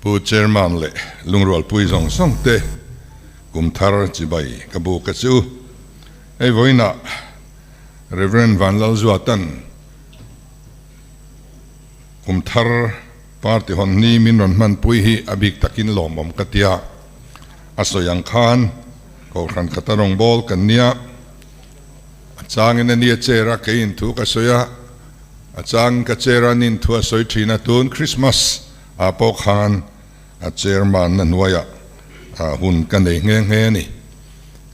Pu Chairman leh lungrualpui zawng zawng te kum thar chibai ka buk a chu. Hei vawiinah Rev. Vanlalzuatan kum thar party hawn ni min rawn hmanpui hi a bik takin lawmawm ka tia. A sawi ang khan Kohhran khata rawngbâwl kan nia. A changin a nia chair a keiin thu ka sawi a, a changin ka chair a nin thu a sawi thin a, tun Christmas ah pawh khan a chairman na hnuaiah hun ka nei nghe nghe a ni.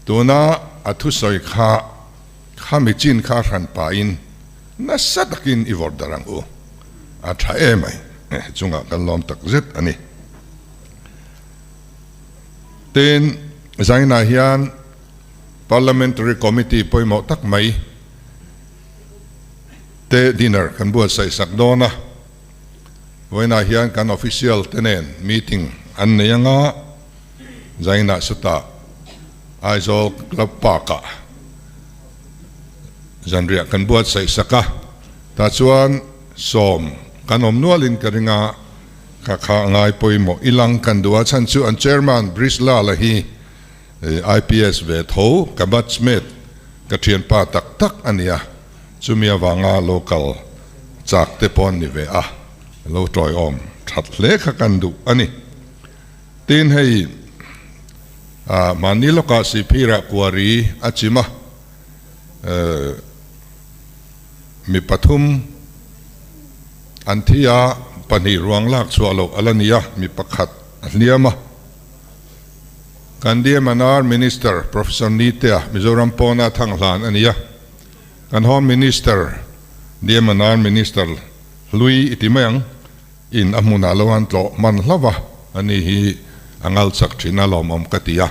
Tuna a thusawi kha khami chin kha hran pahin nasa takin i vawrh darh ang u, a tha em ai chungah kan lawm tak zet a ni. Tin, Zainah hian Parliamentary Committee pawimawh tak mai te dinner kan buatsaih sak dawn a, vawiinah hian kan official te nen meeting an nei anga Zainah sawtah Aizawl Club Park ah zanriah kan buatsaih sak a, tah chuan sawm kan awm nualin ka ring a, kha kha a ngai pawimawh ilang kan duh a, chhan chu an chairman Brishlal-a hi IPS ve tho ka batchmate ka thianpa tak tak a nia, chumi avanga local chak te pawh an ni ve a, lo tawiawm that hle kha kan duh a ni. Tin hei mahni lawkah Sihphirah kuari a chim a, mi pathum an thi a, pahnih ruang lak chhuah loh a la ni a, mi pakhat a hliam a. Kan DMNR Minister Professor Nitea Mizoram pawna thang hlan a ni a, kan Home Minister DMNR Minister Hlui i ti mai ang in a hmunah lo an tlawh hman hlauh a, ani hi a ngal chak thin a lawmawm ka ti a.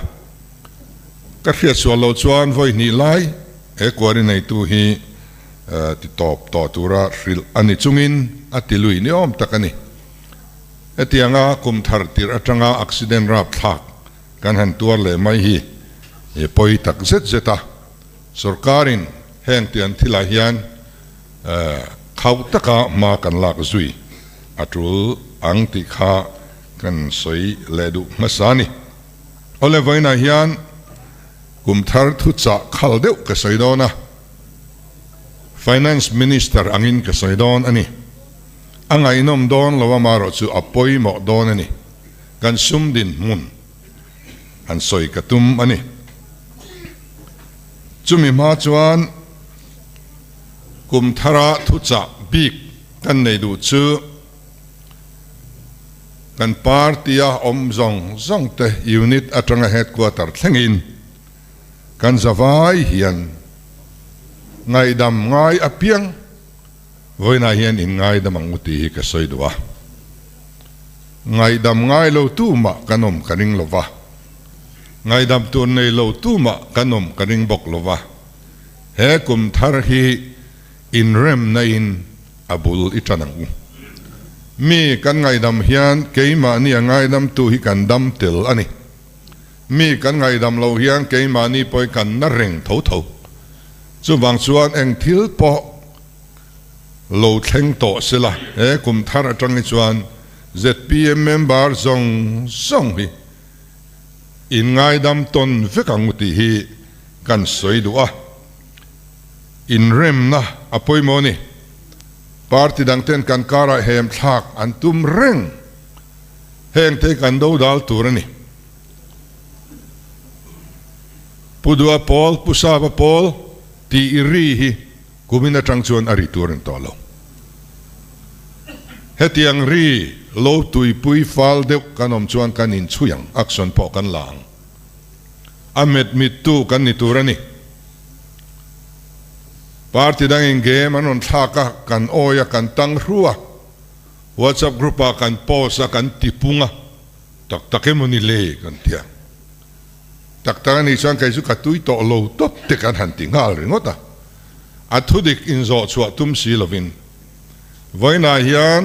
Ka hriat sual loh chuan vawi hnih lai he kuari neitu hi ti tawp tawh tura hrilh a ni chungin a ti lui ni awm tak a ni. Hetianga kum thar tirh atanga accident rapthlak kan han tuar leh mai hi pawi tak zet zet a, sorkarin heng tiang thilah hian khauh taka hma kan lak zui a tul ang tih kha kan sawi leh duh hmasa a ni. Awle vawiinah hian kum thar thuchah khal deuh ka sawi dawn a, Finance Minister angin ka sawi dawn a ni. A ngaihnawm dawn lo amarawh chu a pawimawh dawn a ni. Kan sum dinhmun han sawi ka tum a ni. Chumi hma chuan kum thara thuchah bik kan nei duh chu kan party-a awm zawng zawng te unit atanga headquarter thlengin kan zavai hian ngaihdam ngai apiang Vawiinah hian in ngaidam ang u tih hi ka sawi duh a. Ngaihdam ngai lo tu mah kan awm ka ring lo va. Ngaihdam tur nei lo tu mah kan awm ka ring bawk lo va. He kum thar hi inremna in a bul i tan ang u. Mi kan ngaihdam hian keimahni a ngaidamtu hi kan dam tel a ni. Mi kan ngaihdam lo hian keimahni pawhin kan na reng tho tho. Chuvang chuan eng thil pawh lo thleng tawh sela, he kum thar atang hi chuan zpm member zawng zawng hi in ngaidam tawn vek ang u tih hi kan sawi duh a. Inremna a pawimawh a ni. Party dang ten kan karah hem thlak an tum reng. Heng te kan do dal tur a ni. Pu Dua Pawl, Pu Sava Pawl tih i ri hi kumin atang chuan a ri tur a ni tawh lo. Hetiang ri lo tuipui fal deuh kan awm chuan kan inchhui ang, action pawh kan la ang. A met mittu kan ni tur a ni. Party dangin game an rawn thlak a, kan awi a, kan tang hru a, WhatsApp group ah kan post a, kan tipung a, tak tak emaw ni le kan ti a. Tak tak a nih chuan kei chu ka tui tawh lo tawp te kan han ti nghal ringawt a, a thudik inzawh chhuah tum si lovin vawiinah hian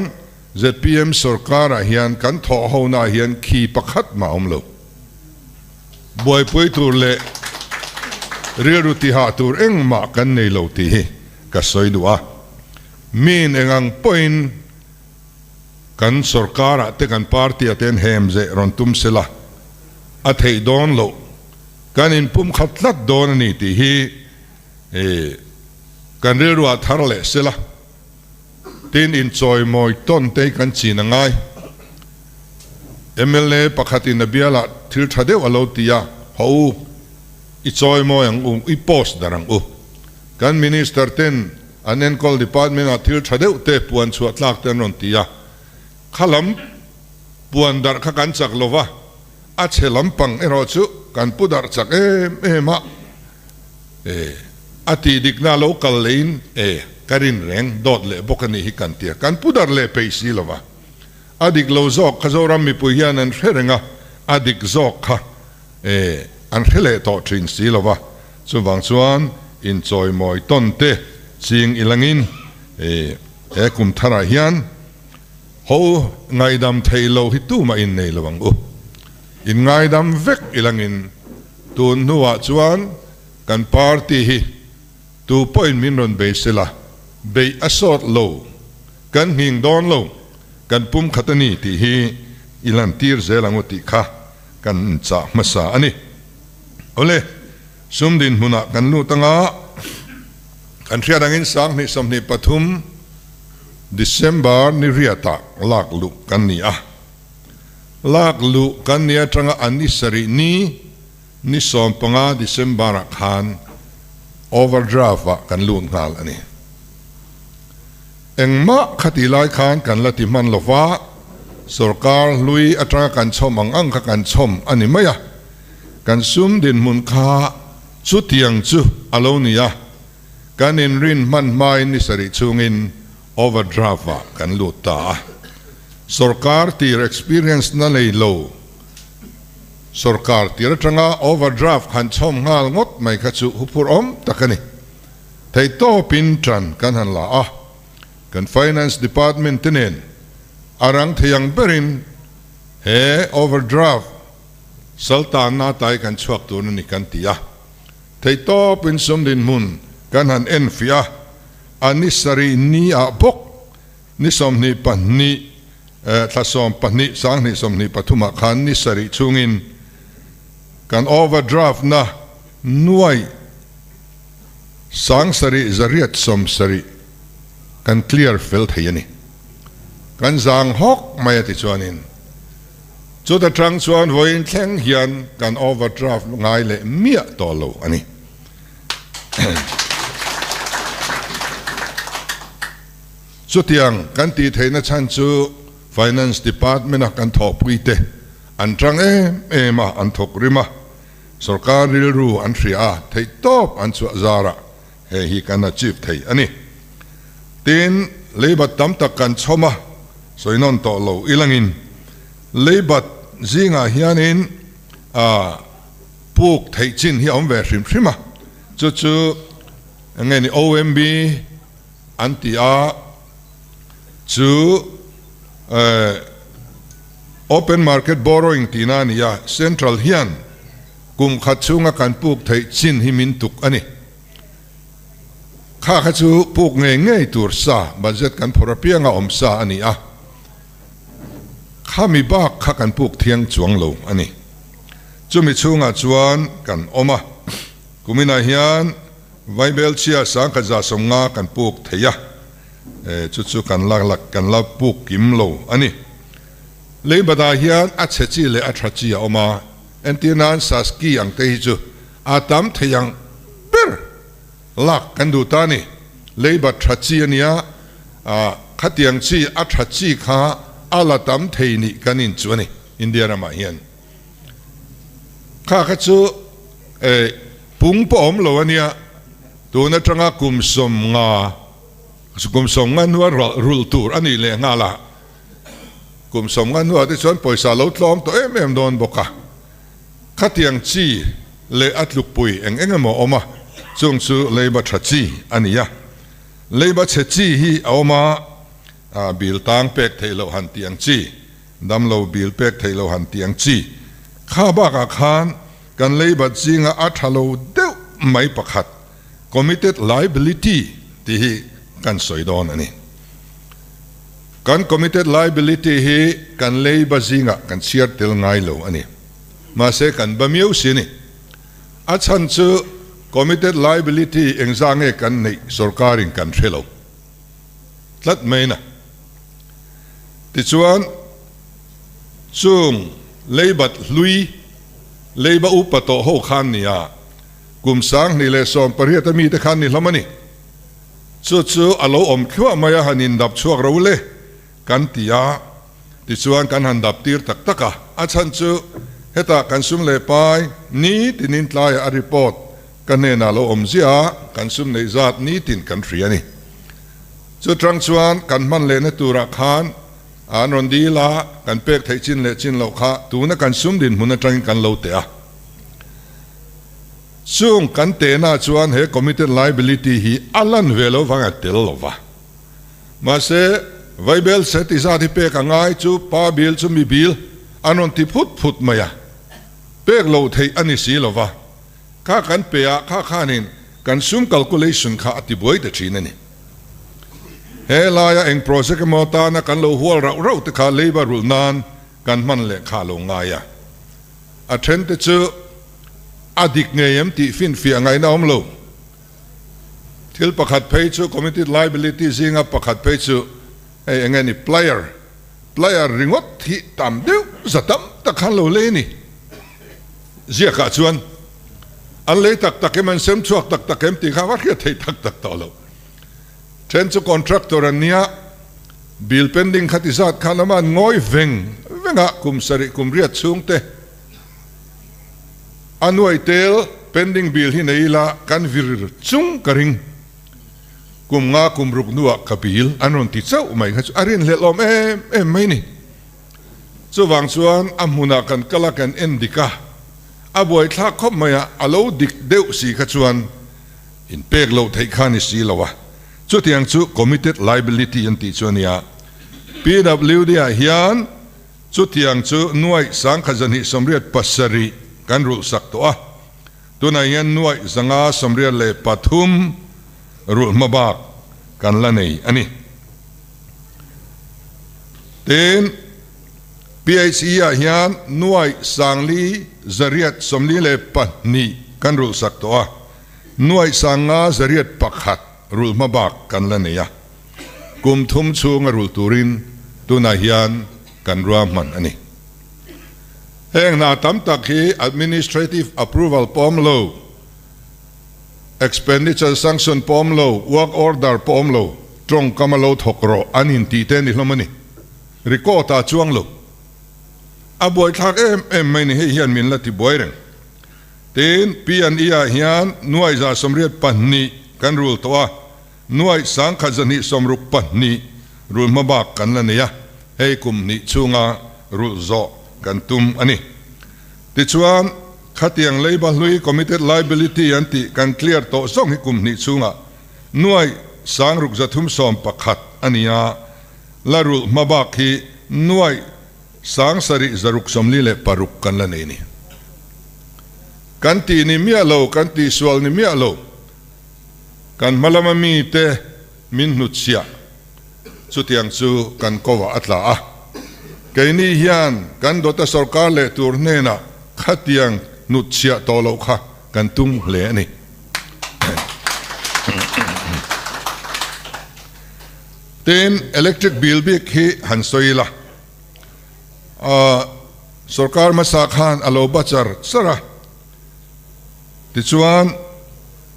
zpm sorkarah hian kan thawh honaah hian khi pakhat mah a awm lo. Buaipui tur leh rilru tihah tur engmah kan nei lo tih hi ka sawi duh a, miin engang pawhin. Kan sorkar ah te kan party ah te an hem zeh rawn tum sela a theih dawn loh, kan inpum khat tlat dawn a ni tih hi kan rilru ah thar leh sela tin inchawimawi tawn te hi kan chin a ngai. Mla pakhat in a bial ah thil tha deuh a lo ti a, haw u, i chawimawi ang u, i post dar ang u. Kan minister ten An enkawl department ah thil tha deuh te puan chhuah tlak te an rawn ti a, kha lam puan darh kha kan chak lo va, a chhe lampang erawh chu kan pu darh chak em em a, e a tih dikna lo kal leiin e ka rin reng dawt leh bawk a nih hi kan ti a, kan pu darh leh peih si lo va, a dik lo zawk kha Zoram mipui hian an hre reng a, a dik zawk kha e an hre leh tawh thin si lo va. Chuvang chuan inchawimawi tawn te ching ilangin he kum tharah hian ho ngaidam theih loh hi tumah in nei lo ang u. In ngaidam vek ilangin tun hnuah chuan kan party hi tu pawhin min rawn bei sela, beih a sawt lo, kan nghing dawn lo, kan pumkhat a ni tih hi i lantir zel ang u tih kha kan inchah hmasa a ni. Awle, sum dinhmunah kan lut anga kan hriat angin 2023 December ni riatah lak luh kan ni a. Lak luh kan ni atanga an ni sarih ni, ni 15 December ah khan overdraft ah kan lut nghal a ni. Engmah khati lai khan kan la ti hman lova, sorkar hlui atanga kan chhawm ang ang kha kan chhawm a ni mai a. Kan sum dinhmun kha chutiang chu a lo ni a, kan inrin hman hmain ni sarih chhungin overdraft ah kan lut ta a. Sorkar tir experience na nei lo, sorkar tir atanga overdraft han chhawm nghal ngawt mai kha chu huphurh awm tak a ni. Theihtawpin ṭan kan han la a, kan Finance Department te nen a rang thei ang berin he overdraft saltanna tlai kan chhuak tur a ni kan ti a. Theihtawpin sum dinhmun kan han enfiah a, a ni sarih ni ah bawk ni 22 thla 12 2023 ah khan ni sarih chhungin kan overdraft na nuaih 7870 kan clear fel thei a ni. Kan zang hawk mai a ti chuanin chuta tang chuan vawiin thleng hian kan overdraft ngai leh miah tawh lo a ni. Chutiang kan tih theihna chhan chu Finance Department a kan thawhpui te an tang em em a, an thawk rim a. Sorkar rilru an hria a, theihtawp an chhuah zarah hei hi kan achieve thei a ni. Tin, leibat tam tak kan chhawm a, sawi nawn tawh lo ilangin leibat zingah hianin puk theih chin hi a awm ve hrim hrim a, chu chu eng nge ni OMB an ti a, chu Open market borrowing tihna a ni a, Central hian kum khat chhunga kan puk theih chin hi min tuk a ni. Kha kha chu puk ngei ngei tur sa, budget kan phawrh apianga awm sa a ni a, khami bak kha kan puk thiang chuang lo a ni. Chumi chhungah chuan kan awm a, kuminah hian Vaibel chhia 1150 kan puk thei a, chu chu kan la la kan la puk kim lo a ni. Leibat ah hian a chhe chi leh a tha chi a awm a, entir nan Saski ang te hi chu a tam thei ang ber lak kan duh ta a ni. Leibat tha chi a nia, khatiang chi a tha chi kha a la tam thei nih kan in chu a ni India ramah hian. Kha kha chu pung pawh awm lo a nia, tun atanga kum 50, kum 50 hnua rulh tur a nih leh nghal a, kum 50 hnuah te chuan pawisa lo tlawm tawh em em dawn bawk a, khatiang chi leh a tlukpui eng eng emaw a awm a, chung chu leiba tha chi a ni a, leiba chhe chi hi a awm a, bil tang pek theih loh han tih ang chi. Damlo bil pek theih lo han tih ang chi. Kha bakah khan kan leibat zinga a tha lo deuh mai pakhat, committed liability tih hi kan sawi dawn a ni. Kan committed liability hi kan leiba zingah kan chhiar tel ngai lo a ni. Mahse kan ba miau si a ni. A chhan chu committed liability engzah nge kan neih sorkarin kan hre lo tlat mai na. Tichuan chung leibat hlui, leiba upa tawh ho khan nia kum 2018 a mite khan ni hlawm a ni. Chu chu a lo awm thluah mai a, han indap chhuak ro le kan ti a, tichuan kan han dap tir tak tak a. A chhan chu hetah kan sum leh pai nitinin tlaiah a report ka hnenah lo awm ziah a, kan sum neih zat nitin kan hria a ni. Chu tang chuan kan hman lehna turah khan an rawn dil a, kan pek theih chin leh chin loh kha tuna kan sum dinhmun atangin kan lo teh a. Chung kan tehna chuan he committed liability hi a lan ve lo vang a tel lo va. Mahse, Vaibel set i zat hi pek a ngai chu pa bil chu mi bil an rawn ti phut phut mai a, pek loh theih a ni si lo va. Kha kan pe a, kha khanin kan sum calculation kha a ti buai ta thin a ni. He laia eng project emaw tana kan lo hual rauh rauh te kha leiba rulh nan kan hman leh kha a lo ngai a. A then te chu a dik ngei em tih finfiah ngaihna awm lo. Thil pakhat phei chu committed liability zinga pakhat phei chu hei eng nge ni player, player ringawt hi tam deuh za tam tak khan lo lei a ni. Ziakah chuan an lei tak tak em an sem chhuak tak tak em tih kha va hriat theih tak tak tawh lo. Then chu contractor an nia, bill pending kha ti zat khan ama an ngawi veng veng a, kum sarih kum riat chhung te a nuai tel pending bill hi nei ila kan vir chung ka ring. Kum nga kum ruk hnuah ka bill an rawn ti chauh mai kha chu a rinhlelh awm em em mai ni. Chuvang chuan a hmunah kan kal a kan en dik a, a buaithlak khawp mai a, a lo dik deuh si kha chuan In pek loh theih kha ni si lo a, chutiang chu committed liability an tih chu a nia. PWD ah hian chutiang chu nuaih 1287 kan rulh sak tawh a, tunah hian nuaih 583 rulh hma bak kan la nei a ni. Tin, PHE ah hian nuaih 4842 kan rulh sak tawh a, Nuaih 5101 rulh hma bak kan la nei a, kum thum chhunga rulh turin tunah hian kan ruahman a ni. Heng hna tam tak hi administrative approval pawm lo, expenditure sanction pawm lo, work order pawm lo, tawngkam a lo thawk rawh an intih te a ni hlawm a ni. Record ah chuang lo. A buaithlak em em mai ni hei hian min la ti buai reng. Tin, P and E ah hian nuaih 82 kan rul tawh a, nuaih 1162 rul hma bak kan la nei a, hei kum hnih chhunga rulh zawh kan tum a ni. Tichuan, khatiang leiba hlui committed liability an tih kan clear tawh zawng hi kum hnih chhunga nuaih 6311 a ni a, la rulh hma bak hi nuaih 7646 kan la nei ni. Kan tih ni miah lo, kan tih sual ni miah lo. Kan hma lama mite min hnutchhiah chutiang chu kan kovah a tla a. Keini hian kan dawta sorkar leh tur hnenah khatiang hnutchhiah tawh loh kha kan tum hle a ni. Tin, electric bill bik hi han sawi ila. Sorkar hmasa khan a lo ba char char a, tichuan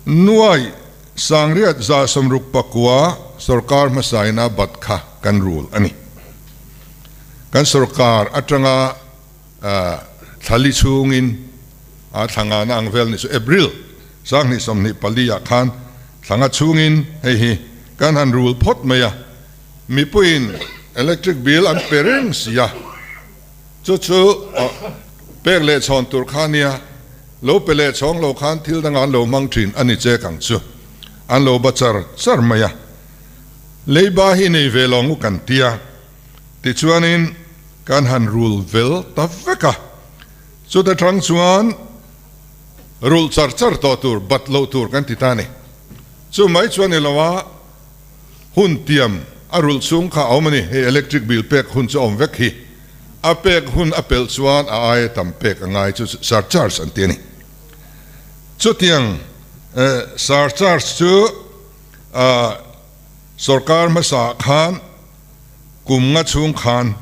nuai 6169 sorkar hmasaina bat kha kan rul a ni. Kan sorkar atanga thlali chhungin a thlangana ang vel ni chu April 2024 ah khan thlanga chhungin hei hi kan han rul phawt mai a. Mipuiin electric bill an pe reng si a, chu chu pek leh chhawn tur kha nia, lo pe leh chhawng lo khan thil dangah an lo hmang thin a ni chek ang chu, an lo ba char char mai a. Leiba hi nei ve lo ngu kan tia, tichuanin kan han rul vel ta vek a, chuta tang chuan rulh char char tawh tur, bat loh tur kan ti ta a ni. Chu mai chuan ni lo a. Hun tiam A rulh chhung kha a awm a ni. Hei electric bill pek hun chu a awm vek hi. A pek hun a pelh chuan a aia tam pek a ngai chu surcharge an ti a ni. Chutiang surcharge chu sorkar hmasa khan kum nga chhung khan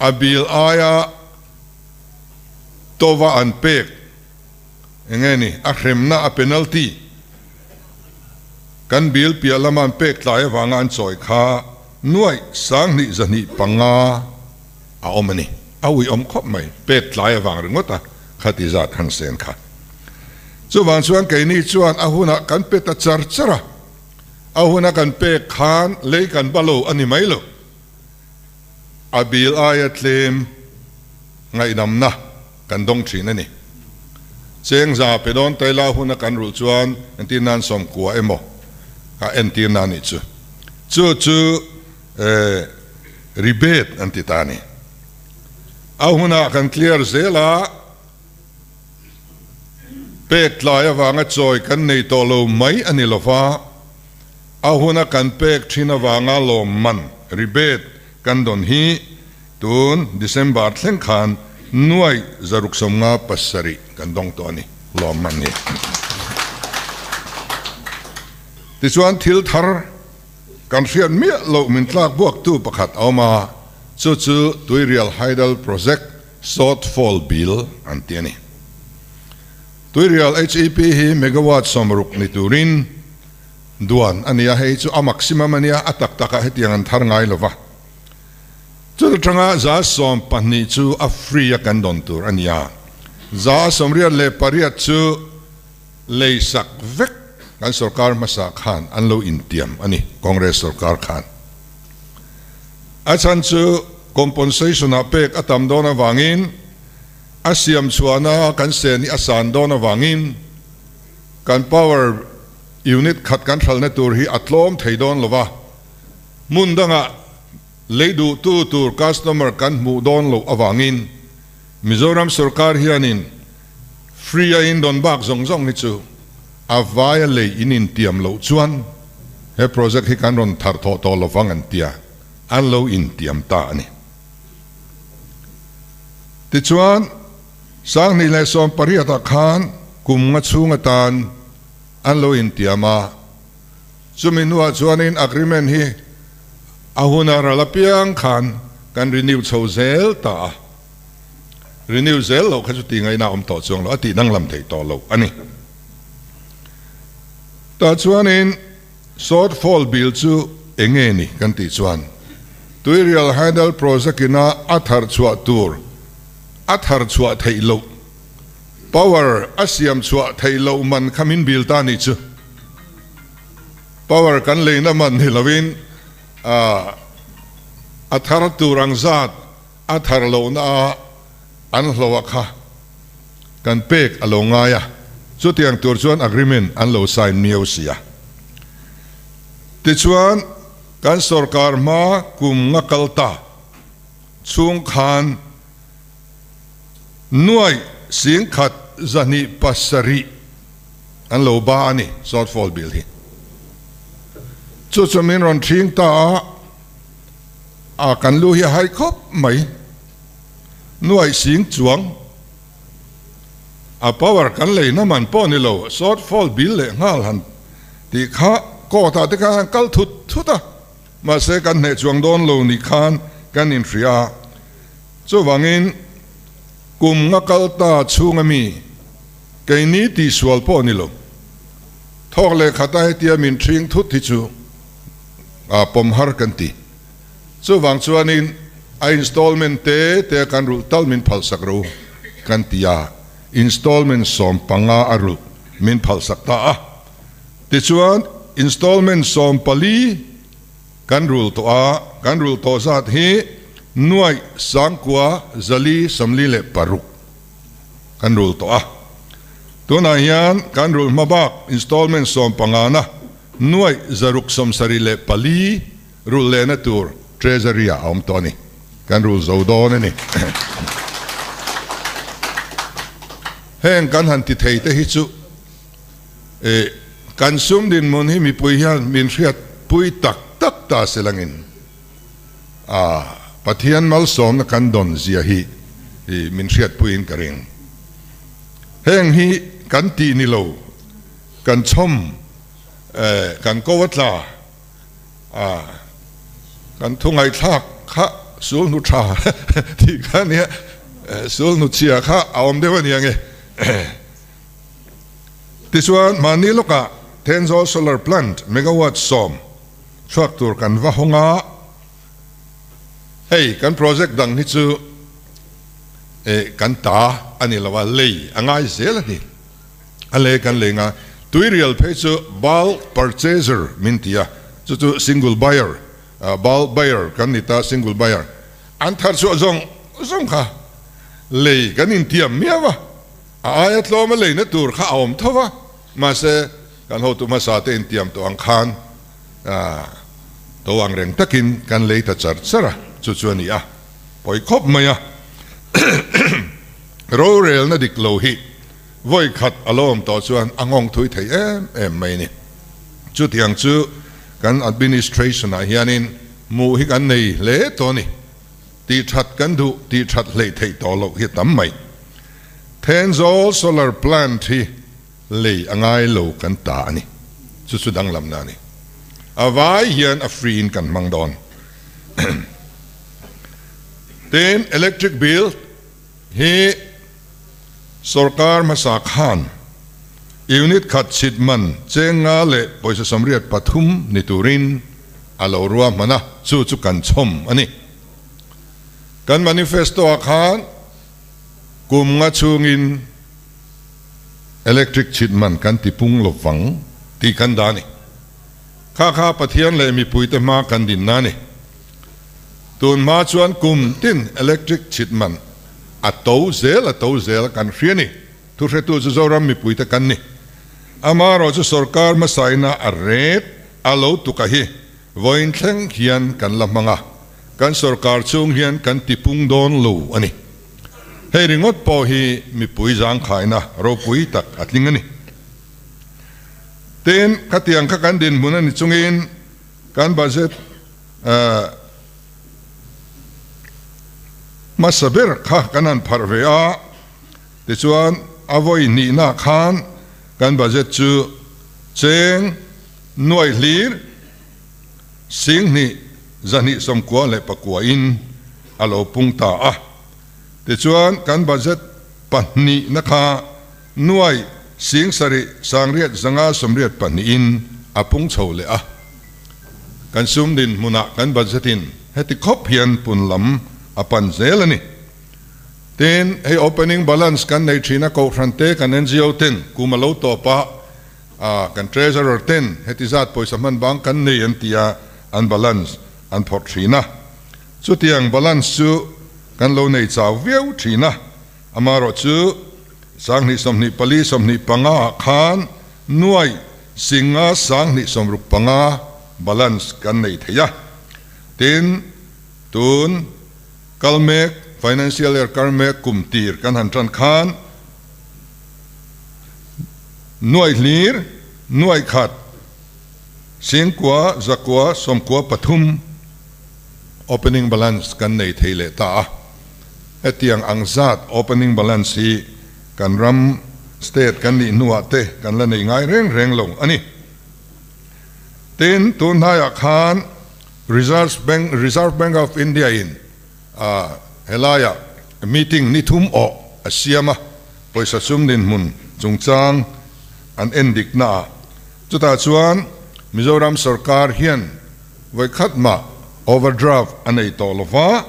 a bill aia tova an pek eng nge ni a hremna a penalty kan bill piah lama an pek tlai avanga an chawi kha nuaih sanghnih zahnih panga a awm a ni. A uiawm khawp mai, pek tlai avang ringawt a khati zat han sen kha. Chuvang chuan keini chuan a hunah kan pe ta char char a, a huna kan pek khan lei kan ba lo a ni mai lo. A bil aia tlem ngaihdamna kan dawng thin a ni. Cheng za pe dawn taila huna kan rulh chuan entir nan sawmkua emaw a entir na nih chu. Chu chu rebate an ti ta a ni. A hunah kan clear zel a, pek tlai avanga chawi kan nei tawh lo mai a ni lova, a huna kan pek thin avanga lawmman, rebate, kan dawn hi tun December thleng khan nuai zaruk 57 kan dawng tawh a ni, lawmman hi. Tichuan thil thar kan hriat miah loh min tlak buaktu pakhat a awm a, chu chu Tuirial Hydel Project Shortfall Bill an ti a ni. Tuirial HEP hi megawatt 60 ni turin duan a ni a, hei chu a maximum a nia, a tak takah hetiang an thar ngai lo va. Chuta tanga 20% chu a free a kan dawn tur a ni a, 88% chu lei sak vek kan sorkar hmasa khan an lo intiam a ni, Congress sorkar khan. A chhan chu compensation ah pek a tam dawn avangin a siam chhuahna kan sen hi a san dawn avangin kan power unit khat kan hralhna tur hi a tlawm thei dawn lo va, hmun dangah lei duhtu tur customer kan hmuh dawn loh avangin Mizoram sorkar hianin free a indawn bak zawng zawng hi chu a vaia lei in intiam loh chuan he project hi kan rawn thar thawh tawh lovang an tia, an lo intiam ta a ni. Tichuan, 2018 ah khan kum nga chhung atan an lo intiam a, chumi hnuah chuanin agreement hi a huna ral apiang khan kan renew chho zel ta a. Renew zel loh kha chu ti ngaihna awm tawh chuang lo, a tih danglam theih tawh loh a ni. Tah chuanin shortfall bill chu eng nge ni kan tih chuan Tuirial Hydel Project ina a thar chhuah tur a thar chhuah theih loh, power a siam chhuah theih loh man kha min bill ta nih chu. Power kan leina man ni loin a thar tur ang zat A thar lohna a an hloh a kha kan pek a lo ngai a, chutiang tur chuan agreement an lo sign miau si a. Tichuan kan sorkar hma kum nga kal ta chhung khan nuaih 1107 an lo ba a ni shortfall bill hi. Chu chu min rawn thing ta a. A kan lu hi a hai khawp mai. Nuaih sing chuang a power kan leina man pawh ni lo, shortfall bill leh nghal han tih kha court ah te khan han kal thut thut a, mahse kan hneh chuang dawn lo ni khan kan inhria a. Chuvangin kum nga kal ta chhunga mi keini tihsual pawh ni lo, thawk leh khata hetia min thing thut hi chu a pawm har kan ti. Chuvang chuanin a installment te te kan rulh tal min phalsak ro kan ti a, installment 15 a rulh min phalsak ta a. Tichuan installment 14 kan rul tawh a, kan rulh tawh zat hi nuaih 9446 kan rul tawh a. Tunah hian kan rulh hma bak installment 15 na Nuaih 674 rulh lehna tur Treasury ah a awm tawh a ni. Kan rulh zo dawn a ni. Heng kan han ti thei te hi chu kan sum dinhmun hi mipui hian min hriat pui tak tak ta se langin. Pathian malsawmna kan dawn zia hi min hriatpuiin ka ring. Heng hi kan tih ni lo, kan chhawm, kan ko a tla, kan thu ngaihthlak kha sulhnu tha tih kha nia, sulhnu chhia kha a awm deuh a ni ang e. Tichuan, mahni lawkah Thenzawl Solar Plant megawatt 10 chhuak tur kan va hawng a, hei kan project dang hi chu kan ta a ni lo a, lei a ngai zel a ni. A lei kan lei nga, tuirial phei chu bulk purchaser min ti a, chu chu single buyer, bulk buyer kan ni ta, single buyer an thar chhuah zawng zawng kha lei kan intiam miau a. A aia tlawm a leina tur kha a awm tho va, mahse kan hotu hmasa te intiam tawh ang khan to ang reng takin kan lei ta char char a, chu chu a ni a, pawi khawp mai a. Rorelna dik lo hi vawi khat a lo awm tawh chuan a nghawng thui thei em em mai a ni. Chutiang chu kan administration ah hianin hmuh hi kan nei hle tawh a ni. Tih that kan duh, tih that hleih theih tawh loh hi a tam mai. Thenzawl solar plant hi lei a ngai lo kan ta a ni. Chu chu danglamna a ni. A vai hian a free in kan hmang dawn. Tin, electric bill hi sorkar hmasa khan unit khat chhit man cheng nga leh pawisa 83 ni turin a lo ruahman a, chu chu kan chhawm a ni. Kan manifesto ah khan kum nga chhungin electric chhit man kan ti pung lo vang tih kan dah a ni. Kha kha Pathian leh mipuite hma kan dinna a ni. Tun hma chuan kum tin electric chhit man a to zel a to zel a kan hria a ni. Thuhretu chu Zoram mipuite kan ni. Amaherawh chu sorkar hmasaina a ret a lo tuka hi vawiin thleng hian kan la hmang a, kan sorkar chhung hian kan tipung dawn lo a ni. Hei ringawt pawh hi mipui zangkhaina ropui tak a tling a ni. Tin, khatiang kha kan dinhmun a ni chungin kan budget hmasa ber kha kan han pharh ve a, tichuan a vawi hnihna khan kan budget chu cheng nuai hlir 20 294 in a lo pung ta a. Tichuan kan budget pahnihna kha nuai 7 582 in a pung chho leh a. Kan sum dinhmunah kan budget in heti khawp hian pun lam a pan zel a ni. Tin, hei opening balance kan nei thin a, Kohhran te kan NGO ten kum a lo tawp a, kan Treasurer ten heti zat pawisa hman bang kan nei an ti a, an balance an phawrh thin a. Chutiang balance chu kan lo nei chau viau thin a, amaherawh chu 2024 25 ah khan nuai 5 265 balance kan nei thei a. Tin, tun kal mek, financial year kar mek kum tir kan han tan khan nuai hlir, nuai khat, 9 193 opening balance kan nei thei leh ta a. Hetiang ang zat opening balance hi kan ram state kan nih hnuah te kan la nei ngai reng reng lo a ni. Tin, tun hnaiah khan Reserve Bank, Reserve Bank of India in helaiah meeting ni thum awh a siam a, pawisa sum dinhmun chungchang an en dikna ah. Chutah chuan Mizoram sorkar hian vawikhat mah overdraft a nei tawh lo va,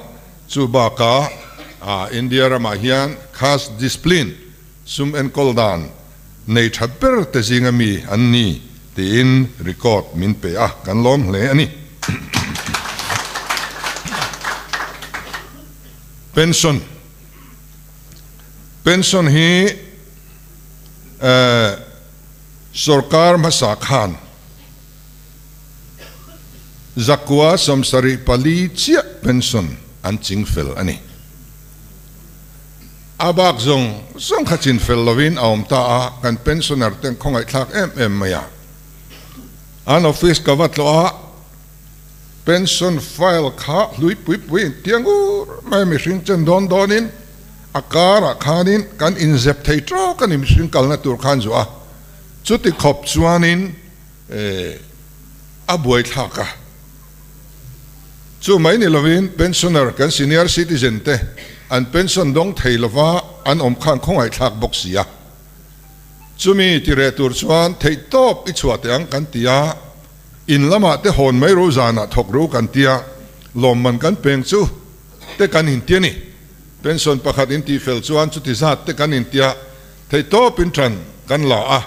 chu bakah India ramah hian cash discipline, sum enkawl dan, nei tha ber te zinga mi an ni tiin record min pe a, kan lawm hle a ni. Pension Pension hi sorkar hmasa khan 174 chiah pension an ching fel a ni. A bak zawng zawng kha chin fel lovin a awm ta a, kan pensioner ten khawngaihthlak em em mai a. An office ka va tlawh a, Pension file kha hlui pui pui in tiang ur mai mihring chen dawn dawnin a karah khanin kan inzep thei tawk a ni mihring kalna tur khan zuah a, chuti khawp chuanin a buaithlak a. Chu mai ni lovin pensioner kan senior citizen te an pension dawng thei lova an awm khan khawngaihthlak bawk si a. Chumi ti reh tur chuan theihtawp i chhuah teh ang kan ti a, in lamah te hawn mai ro zanah thawk ro kan ti a, lawmman kan peng chu te kan inti a ni. Pension pakhat in tihfel chuan chuti zat te kan inti a, theihtawp in ṭan kan la a.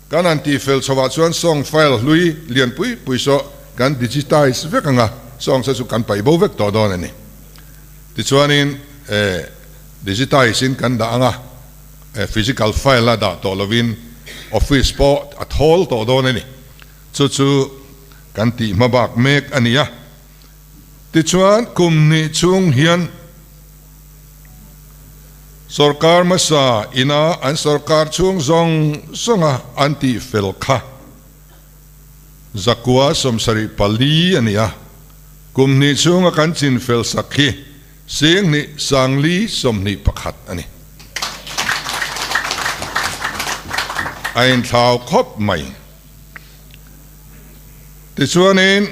Kan han tihfel chhovah chuan song file hlui lian pui pui saw kan digitize vek ang a, songs te chu kan paih bo vek tawh dawn a ni. Tichuanin digitize in kan dah ang a. Physical file a dah tawh lovin office pawh a thawl tawh dawn a ni. Chu chu kan tih hma bak mek a ni a. Tichuan kum hnih chhung hian sorkar hmasa ina an sorkar chhung zawng zawnga an tih fel kha zakua 74 a ni a. Kum hnih chhunga kan chin fel sak hi 10 2 421 a ni. A inthlau khawp mai. Tichuanin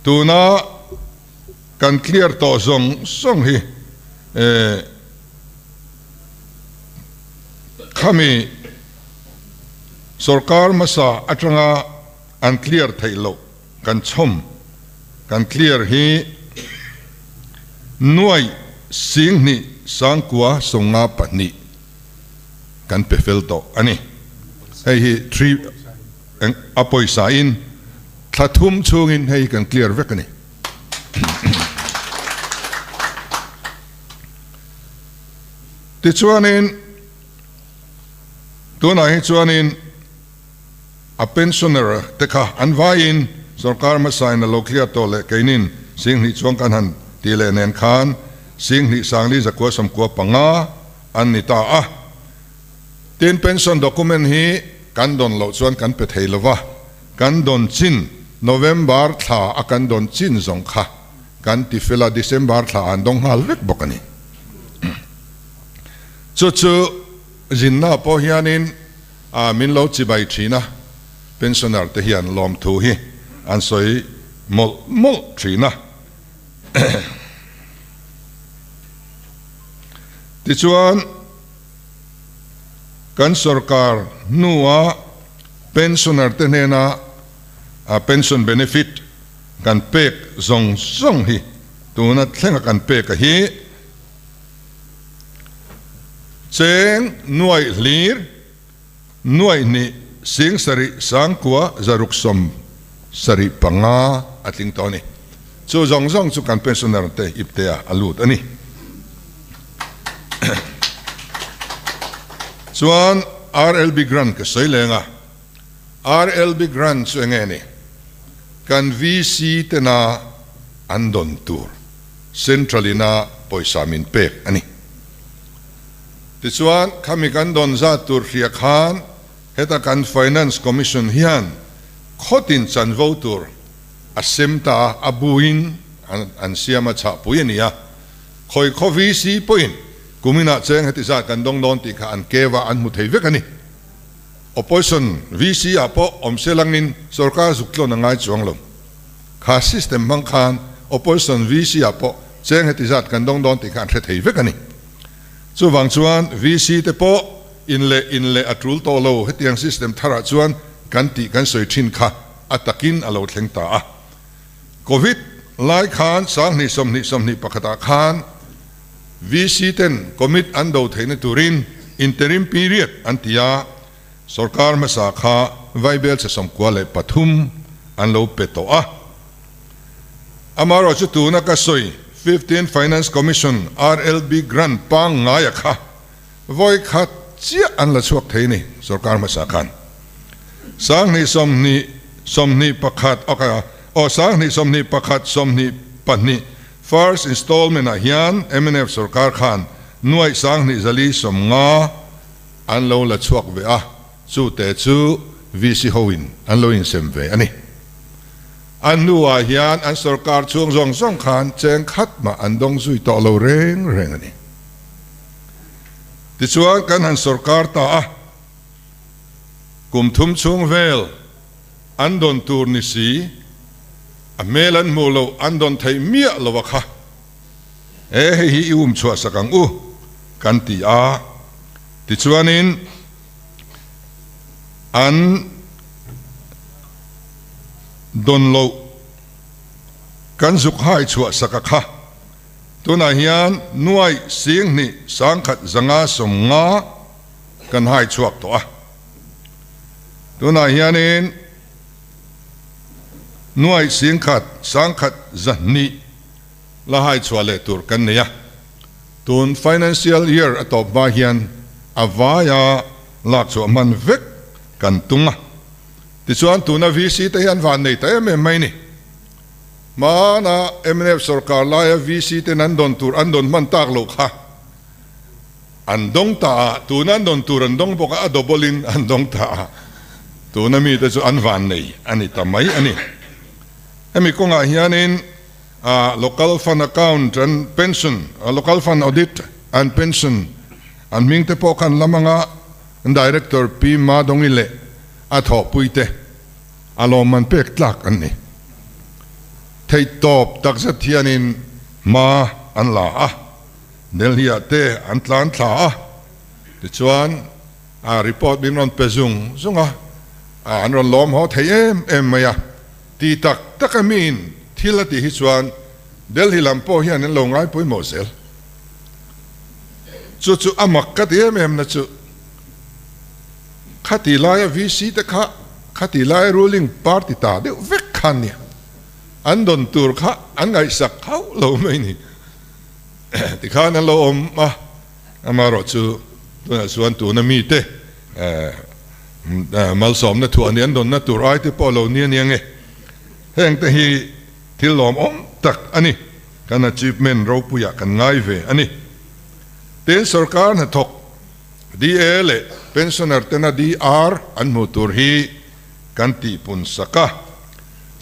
tuna kan clear tawh zawng zawng hi khami sorkar hmasa atanga an clear theih loh kan chhawm kan clear hi nuai 10 9 52 kan pe fel tawh a ni. Hei hi three eng a pawisa in thla thum chhungin hei hi kan clear vek a ni. Tichuanin tunah hi chuanin A pensioner te kha an vaiin sorkar hmasain a lo clear tawh leh keinin 10,000 chuang kan han tih leh nen khan 10,000 4 95 an ni ta a. Tin, pension document hi kan dawn loh chuan kan pe thei lova, kan dawn chin November thla a kan dawn chin zawng kha kan ti fel a, December thla an dawng nghal vek bawk a ni. Chu chu zinna pawh hianin A min lo chibai thin a, pensioner te hian lawmthu hi an sawi mawlh mawlh thin a. Tichuan, kan sorkar hnua pensioner te hnena pension benefit kan pek zawng zawng hi tuna thlenga kan pek a hi, Cheng nuaih hlir, nuaih hnih 7 9 675 a tling tawh a ni. Chu zawng zawng chu kan pensioner te ipte ah a lut a ni. Chuan RLB grant ka sawi leng a, RLB grant chu enge ni? Kan VC tena an dawn tur Central ina pawisa min pek a ni. Tichuan, khami kan dawn zat tur hria khan heta kan Finance Commission hian khawtin chanvo tur a sem ta a, a buin an siam a chhahpui a ni a. Khawi khaw VC pawhin kuminah cheng heti zat kan dawng dawn tih kha an keva an hmu thei vek a ni. Opposition VC ah pawh awm se langin sorkar zuk tlawn a ngai chuang lo. Kha system hmang khan Opposition VC ah pawh cheng heti zat kan dawng dawn tih kha an hre thei vek a ni. Chuvang chuan VC te pawh in leh in leh a tul tawh lo hetiang system tharah chuan kan tih kan sawi thin kha a takin a lo thleng ta a. Covid lai khan 20 20 21 ah khan VC ten commit an do theihna turin interim period an ti a, sorkar hmasa kha vaibel che 93 an lo pe tawh a. Amaherawhchu tuna ka sawi 15 Finance Commission RLB grant pangngaia kha vawi khat chiah an la chhuak thei ni sorkar hmasa khan. 20 20 21 ok aw 20 21 22 First installment ah hian mnf sorkar khan nuaih 2450 an lo la chhuak ve a, Chu te chu VC hoin an lo insem ve a ni. A hnuah hian an sorkar chhung zawng zawng khan cheng khat mah an dawng zui tawh lo reng reng a ni. Tichuan kan han sorkar ta a, kum thum chhung vel an dawn tur ni si, a hmel an hmuh loh an dawn theih miah lo a kha. E hei hi i um chhuah sak ang u kan ti a, tichuanin an dawn loh kan zuk hai chhuah sak a kha. Tunah hian nuai singhnih sangkhat zanga sawmnga kan hai chhuak tawh a. Tunah hianin nuai singkhat sangkhat zahnih la hai chhuah leh tur kan nei a. Tun financial year a tawp hma hian a vaia lak chhuah hman vek kan tum a. Tichuan tuna VC te hi an van nei ta em em mai ni. Hmana mnf sorkar laia VC ten an dawn tur an dawn hman tak loh kha an dawng ta a, tuna an dawn tur an dawng bawk a, a double in an dawng ta a, tuna mite chu an van nei a ni ta mai a ni. Hemi kawngah hianin Local Fund Account and Pension, Local Fund Audit and Pension an hming te pawh khan lam anga Director Pi Madongi leh a thawhpui te a lawmman pek tlak an ni. Theihtawp takzet hianin hma an la a, Delhi-ah te an tlan thla a, tichuan a report min rawn pe zung zung a, an rawn lawm haw thei em em mai a. Ti tak tak a miin thil a tih hi chuan Delhi lam pawh hian an lo ngai pawimawh zel. Chu chu a mak ka ti em em na chu khati laia VC te kha khati laia ruling party ta deuh vek khan nia an dawn tur kha an ngaihsak hauh lo mai ni. Tikhan an lo awm a, amaherawhchu tunah chuan tuna mite Malsawmna thuah ni an dawnna tur ai te pawh lo ni a nia nge. Heng te hi thil lawmawm tak a ni. Kan achievement ropuiah kan ngai ve a ni. Tin, sorkar hnathawk DA leh pensioner tena DR an hmuh tur hi kan tihpun sak a.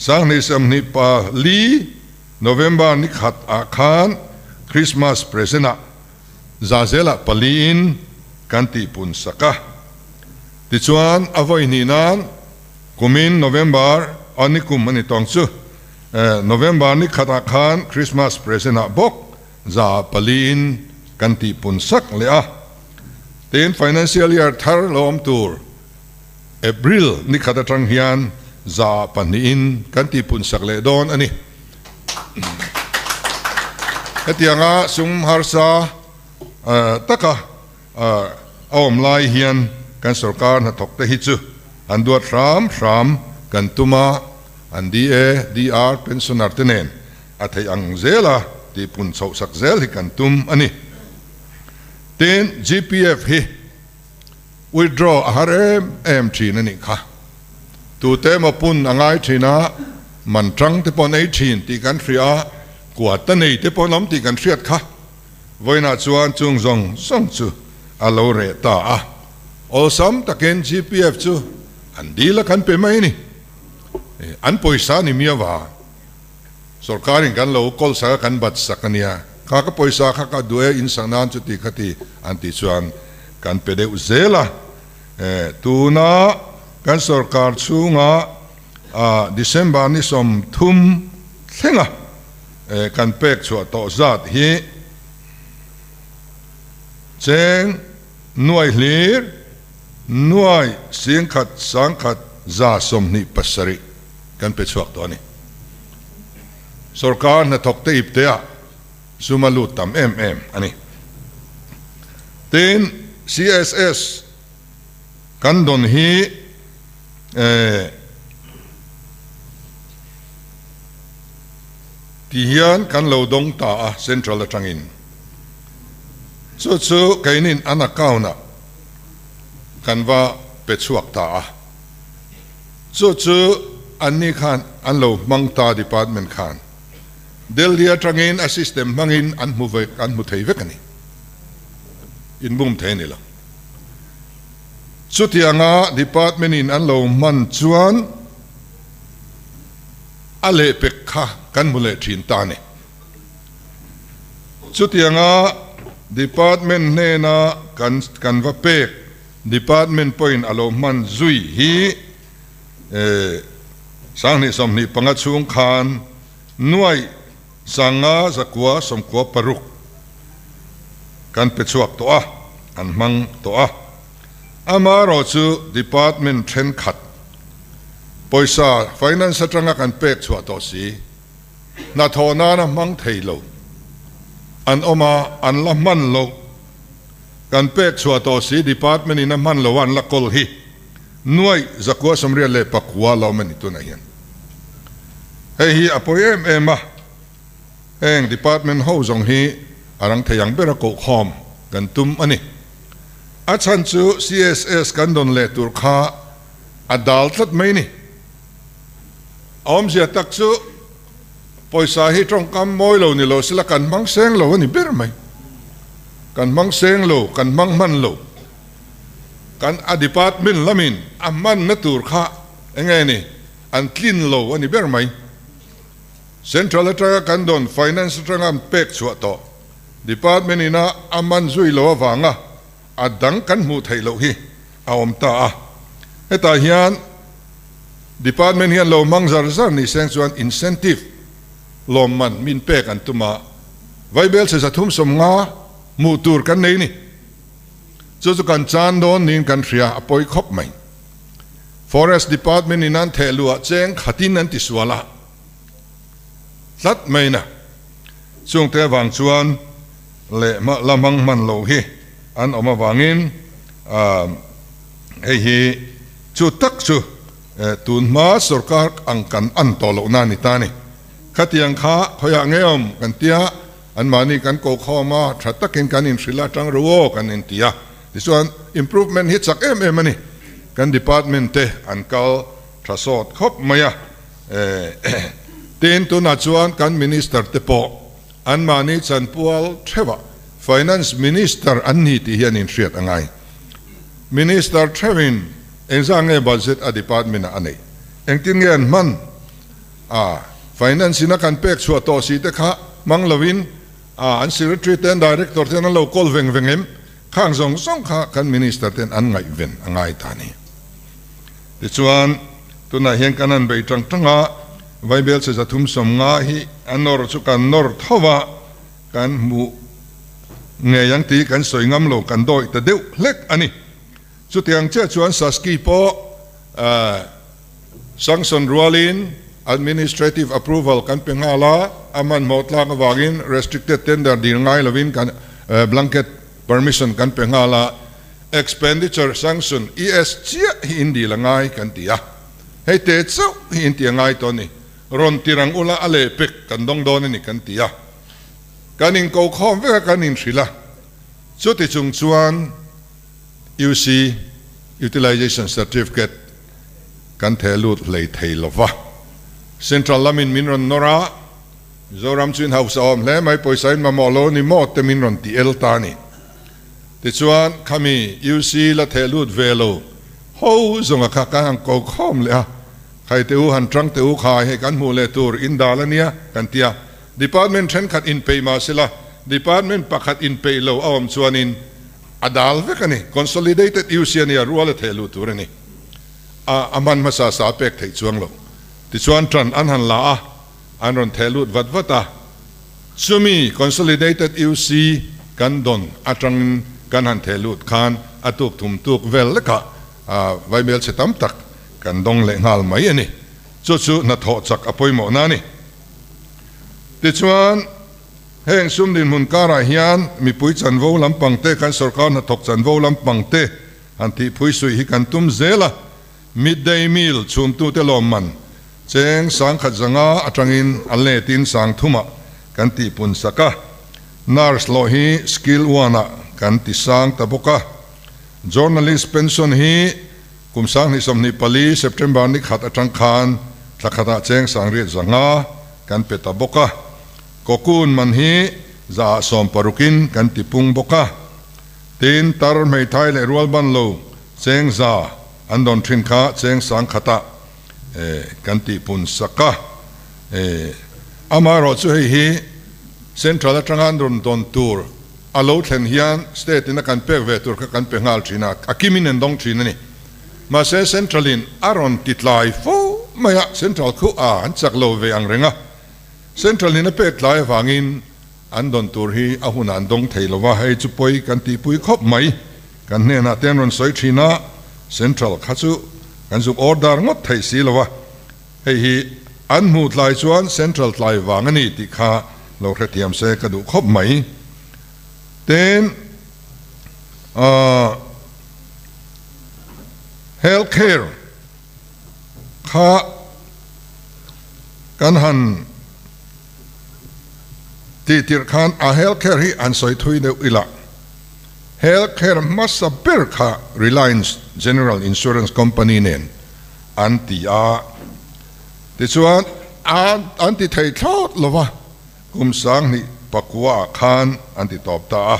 Sanghnih samhnih pa li November ni khat ah khan Christmas present ah Zazelah paliin kan tihpun sak a. Tichuan, a vawi hnih nan kumin November a ni kum a ni tawng chu. November ni khatah khan Christmas present-ah bawk za paliin kan tihpun sak leh a. Tin, financial year thar lo awm tur April ni khat atang hian za pahnihin kan tihpun sak leh dawn a ni. Hetianga sum harsa taka a awm lai hian kan sorkar hnathawk te hi chu an duat hram hram kan tum a, an DA, DR, pensioner te nen a theih ang zela tihpun chhoh sak zel hi kan tum a ni. Tin, GPF hi withdraw a har em em thin a nih kha. Tute emaw pun a ngai thin a, man tang te pawh an ei thin tih kan hria a, kuat a nei te pawh an awm tih kan hriat kha. Vawiinah chuan chung zawng zawng chu a lo reh ta a, awlsam takin GPF chu an dil a kan pe mai a ni. An pawisa a ni miau a, sorkarin kan lo kawl sak a, kan bat sak a nia, kha ka pawisa kha ka duh e, in sak nan chuti khati an tih chuan kan pe deuh zel a. Tuna kan sorkar chhunga December ni 30 thlenga kan pek chhuah tawh zat hi cheng nuai hlir nuai singkhat sangkhat 127 kan pe chhuak tawh a ni. Sorkar hnathawk te ip teah sum a lut tam em em a ni. Tin, CSS kan dawn hi ti hian kan lo dawng ta a Central atangin. Chu chu keinin an account ah kan va pe chhuak ta a. Chu chu anni khan an lo hmang ta department khan. Delhi atangin a system hmangin an hmu vek, an hmu thei vek a ni. Inbum thei a ni lo. Chutianga department in an lo hman chuan a lehpek kha kan hmu leh thin ta a ni. Chutianga department hnena kan kan va pek department pawhin a lo hman zui hi 2025 chhung khan nuaih 500 zakua 96 kan pe chhuak tawh a, an hmang tawh a. Amaherawh chu department thenkhat pawisa finance atanga kan pek chhuah tawh si, hnathawh nana hmang thei lo an awm a, an la hman loh. Kan pek chhuah tawh si department in a hman lo a an la kawl hi nuaih 189 la awm a ni tunah hian. Hei hi a pawi em em a, heng department ho zawng hi a rang thei ang bera kohkhawm kan tum a ni. A chhan chu CSS kan dawn leh tur kha a dal tlat mai ni. A awmzia tak chu pawisa hi tawngkam mawi lo ni lo sela kan hmang seng lo a ni ber mai. Kan hmang seng lo, kan hmang hman lo. Kan a department lamin a hmanna tur kha eng nge ni an tlin lo a ni ber mai. Central atanga kan dawn finance atanga an pek chhuah tawh department ina a man zui lo avanga a dang kan hmuh theih loh hi a awm ta a. Hetah hian Department hian lo hmang zar zar ni seng chuan incentive lawmman min pek an tum a, Vaibel chhe 350 hmuh tur kan nei ni. Chu chu kan chan dawn niin kan hria, a pawi khawp mai. Forest Department in an theh luh ah cheng khatin an ti sual a, tlat mai na. Chungte avang chuan leh la hmang hman lo hi an awm avangin hei hi chu tak chu tun hma sorkar ang kan an tawh loh na a ni ta a ni. Khatiang kha khawiah nge awm kan tia, anmahni kan ko khawm a, tha takin kan inhrilh a, tang ru aw kan inti a. Tichuan improvement hi chak em em a ni. Kan department te an kal tha sawt khawp mai a. Tin, tunah chuan kan minister te pawh anmahni chanpual theuhah Finance Minister an ni tih hi an inhriat a ngai. Minister theuhin engzah nge budget a department ah a neih? Engtin nge an hman? A, Finance in a kan pek chhuah tawh si te kha hmang lovin a, an secretary te an director ten an lo call veng veng em? Khang zawng zawng kha kan minister ten an ngaihven a ngai ta a ni. Tichuan, tunah hian kan han bei tang tang a, Vaibel che 350 hi a nawr chu kan nawr tho a, kan hmuh ngei ang tih kan sawi ngam lo, kan dawih ta deuh hlek a ni. Chutiang chiah chuan Saski pawh sanction rualin administrative approval kan pe nghal a, a hmanhmawh tlak avangin restricted tender dil ngai lovin kan blanket permission kan pe nghal a, Expenditure sanction, ES, chiah hi in dil a ngai kan ti a, hei te chauh hi in ti a ngai tawh a ni, rawn ti rang ula a lehpek kan dawng dawn a ni kan ti a, kan inko khawm vek a kan inhrilh a, chuti chung chuan UC, Utilization Certificate, kan theh lut hlei thei lo va, Central lamin min rawn nawr a, Mizoram chu in hausa awm hle mai, pawisa in mamawh lo a ni maw te min rawn ti el ta a ni. Tichuan, khami UC la theh lut ve lo ho zawnga kha kan han ko khawm leh a, khai teh u, han tang teh u khai, hei kan hmuh leh tur in dal a nia kan ti a. Department thenkhat inpeih mah sela, department pakhat inpeih lo a awm chuanin a dal vek a ni. Consolidated UC a nia, rual a theh luh tur a ni. A a hman hmasa sa a pek theih chuang lo. Tichuan tan an han la a, an rawn theh lut vat vat a. Chumi Consolidated UC kan dawn atangin kan han theh lut khan a tuk thum tuk vel lekah vaimel chhe tam tak kan dawng leh nghal mai a ni. Chu chu hnathawh chak a pawimawhna a ni. Tichuan, heng sum dinhmun karah hian mipui chanvo lampang te, kan sorkar hnathawk chanvo lampang te han tihphui suih hi kan tum zel a. Midday meal chhumtute lawmman cheng 1005 atangin a letin 3000-ah kan tihpun sak a, nurse hlawh hi skill one-ah kan ti sang ta bawk a. Journalist pension hi kum 2024 September ni khat atang khan thla khatah cheng 805 kan pe ta bawk a. Cocoon man hi 160-in kan tipung bawk a. Tin, tar hmeithai leh rualban lo. Cheng za an dawn thin kha cheng sang khatah kan tihpun sak a. Amaherawh chu hei hi Central atanga an rawn dawn tur a lo thlen hian State in a kan pek ve tur kha kan pe nghal thin a, a kimin an dawng thin a ni. Mahse Central in a rawn ti tlai fo mai a, Central khu a an chak lo ve ang reng a. Central in a pek tlai avangin An dawn tur hi a hunah an dawng thei lova, hei chu pawi kan tihpui khawp mai. Kan hnenah te an rawn sawi thin a, Central kha chu kan zuk order ngawt theih si lova, hei hi an hmuh tlai chuan Central tlai vang a ni tih kha lo hrethiam se ka duh khawp mai. Tin, Health Care kha kan han. Tih tirh khan a health care hi an sawi thui deuh ila, health care hmasa ber kha Reliance General Insurance Company nen an ti a, tichuan an ti thei thlawt lo va, kum 2009 ah khan an ti tawp ta a.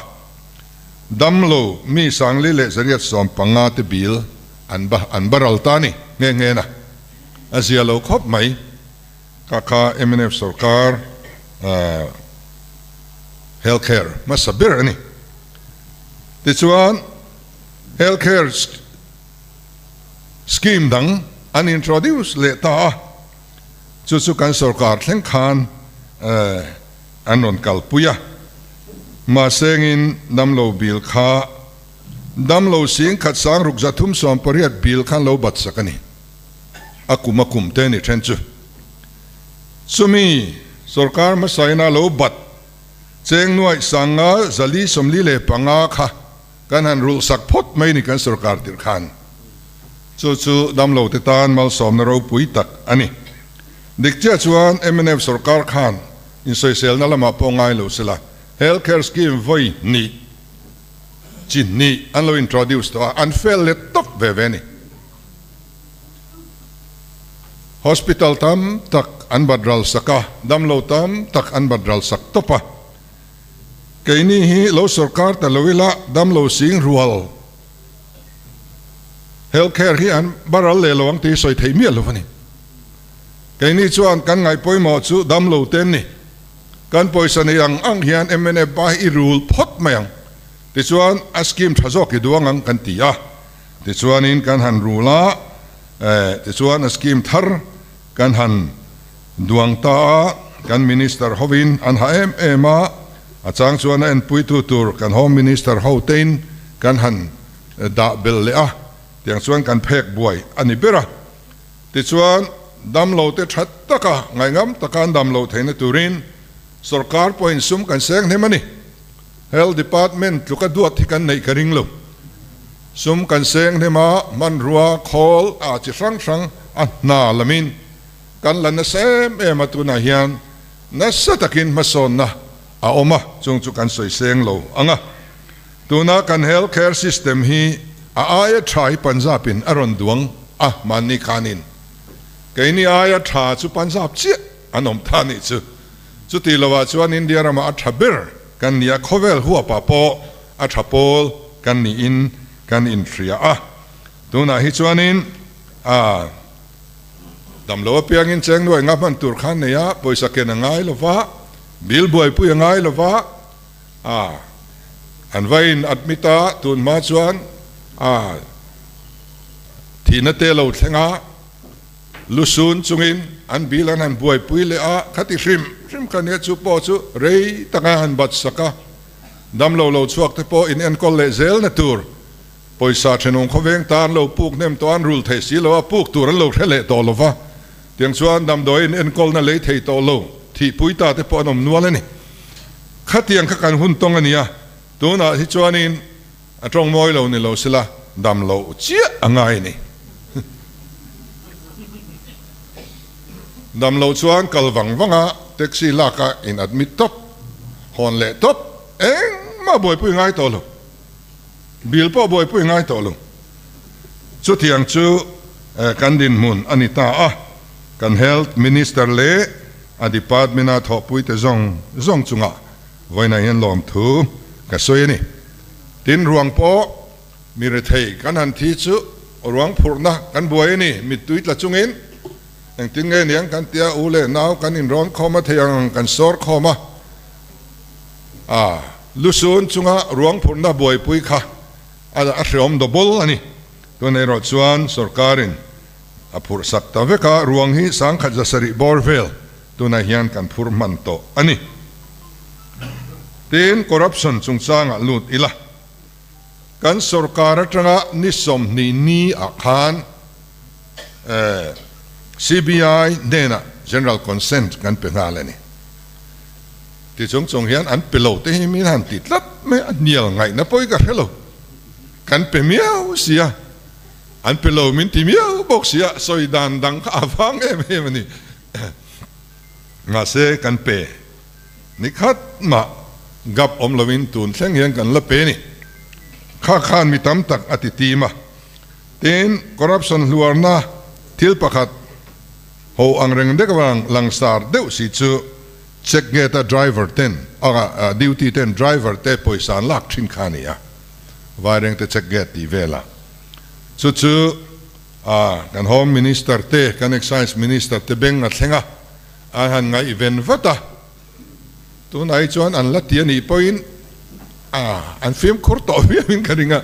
Damlo mi 4175 te bill an an baral ta a ni nghe nghe na, a zia lo khawp mai. Ka kha mnf sorkar health care hmasa ber a ni. Tichuan health care scheme dang an introduce leh ta a, chu chu kan sorkar thleng khan an rawn kalpui a. Mahsengin damlo bill kha damlo 1638 bill khan lo bat sak a ni. A kum a kum te ni then chu. Chumi sorkar hmasaina lo bat cheng nuaih sanga 445 kha kan han rulh sak phawt mai ni kan sorkar tirh khan. Chu chu damlo te tan malsawmna ropui tak a ni. Dik chiah chuan mnf sorkar khan insawiselna lamah pawh ngai lo sela Health Care Scheme vawi hnih chi hnih an lo introduce tawh a, an fail let tawp ve ve a ni. Hospital tam tak an bat ral sak a, damlo tam tak an bat ral sak tawp a. Keini hi lo sorkar ta lo ila damlo sing rual health care hi an baral leh lo ang tih sawi theih miah lo a ni. Keini chuan kan ngaih pawimawh chu damlo te an ni. Kan pawisa nei ang ang hian mnf ba hi i rul phawt mai ang. Tichuan a scheme tha zawk i duang ang kan ti a. Tichuanin kan han rul a, tichuan a scheme thar kan han duang ta a, kan Minister hovin an ha em em a, a chang chuan a enpuitu tur kan Home Minister ho tein kan han dah belh leh a, tiang chuan kan phek buai a ni ber a. Tichuan damlo te tha taka ngaihngam taka an damlo theihna turin sorkar pawhin sum kan seng hnem a ni. Health Department tluka duat hi kan neih ka ring lo. Sum kan seng hnem a, hmanrua, khawl, a chi hrang hrang a hna lamin kan la nasa em em a, tunah hian nasa takin hmasawnna a awm a, chung chu kan sawi seng lo ang a. Tuna kan health care system hi a aia tha hi Punjab in a rawn duang a, mahni khanin keini aia tha chu Punjab chiah an awm ta nih chu. Chuti lovah chuan India ramah a tha ber kan ni a, khawvel huapah pawh a tha pawl kan niin kan inhria a. Tunah hi chuanin a damlo apiangin cheng nuai nga hman tur khan nei a, pawisa ken a ngai lova, bill buaipui a ngai lova, a an va in admit a, tun hma chuan a thihna te lo thleng a. Lusun chungin an bil an han buaipui leh a, khati hrim hrim kha nia chu pawh chu rei taka han bat sak a, damlo lo chhuak te pawh in enkawl leh zel na tur pawisa thenawm khawveng tan lo puk hnem tawh an rul thei si lo a, puk tur an lo hre leh tawh lo va, tiang chuan damdawi in enkawlna lei thei tawh lo thihpui ta te pawh an awm nual a ni. Khatiang kha kan hun tawng a nia, tunah hi chuanin A tawng mawi lo ni lo sela dam loh chiah a ngai a ni. Dam loh chuan kal vang vang a, taxi lak a in admit tawp, hawn leh tawp, engmah buaipui ngai tawh lo. Bill pawh buaipui ngai tawh lo. Chutiang chu kan dinhmun a ni ta a, kan Health Minister leh a department-a thawhpuite zawng zawng chungah vawiinah hian lawmthu ka sawi a ni. Tin ruang pawh Mi rethei kan han thi chu ruang phurhna kan buai a ni, mittui tla chungin engtin nge niang kan tia u leh nau kan inrawn khawm a thei ang kan sawr khawm a, a lusun chunga ruang phurhna buaipui kha a hreawm double a ni. Tun erawh chuan sorkarin a phurh sak ta vek a, ruang hi 1700 bawr vel tunah hian kan phur hman tawh a ni. Tin, corruption chungchangah lut ila. Kan sorkar atanga ni 20 ni ah khan CBI hnenah General Consent kan pe nghal a ni. Ti chung chung hian an pe lo te hi min han ti tlat mai a, hnial ngaihna pawh hi ka hre lo. Kan pe miau sia, an pe lo min ti miau bawk sia, sawi dan dang kha a vang em em a ni. Mahse kan pe. Ni khat mah gap awm loin tun thleng hian kan la pe ni. Kha khan mi tam tak a ti tim a. Tin, corruption hluarna thil pakhat ho ang reng dek avang langsar deuh si chu check gate a driver ten a duty ten driver te pawisa an lak thin kha a ni a. Vairengte check gate tih velah chu chu a kan home minister te kan excise minister te beng a thleng a. An han ngaihven vat a, tunah hi chuan an la ti a nih pawhin a an fimkhur tawh viauin ka ring a,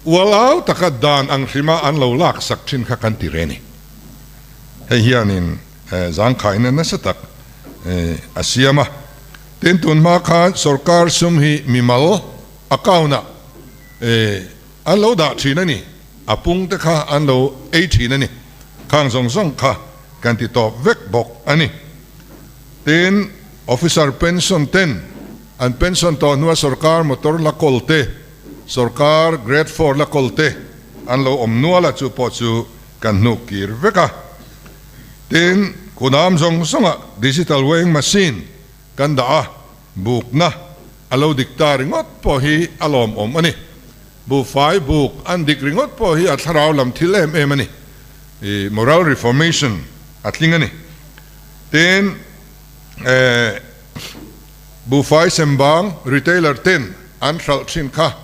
ualau taka dan ang hrima an lo laksak thin kha kan ti re ni. Hei hianin zangkhaina nasa tak a siam a, tin tun hma khan sorkar sum hi mimal account-ah an lo dah thin a ni. A pung te kha an lo ei thin a ni. Khang zawng zawng kha kan ti tawp vek bawk a ni. Tin, officer pension ten an pension tawh hnua sorkar motor la kawl te, sorkar grade four la kawl te an lo awm nual a, chu pawh chu kan hnuk kir vek a. Tin, kunam zawng zawngah digital weighing machine kan dah a, bukna a lo dik ta ringawt pawh hi a lawmawm a ni. Buhfai buk an dik ringawt pawh hi a thlarau lam thil em em a ni. I moral reformation a tling a ni. Tin, eh, buhfai sembang retailer ten an hralh thin kha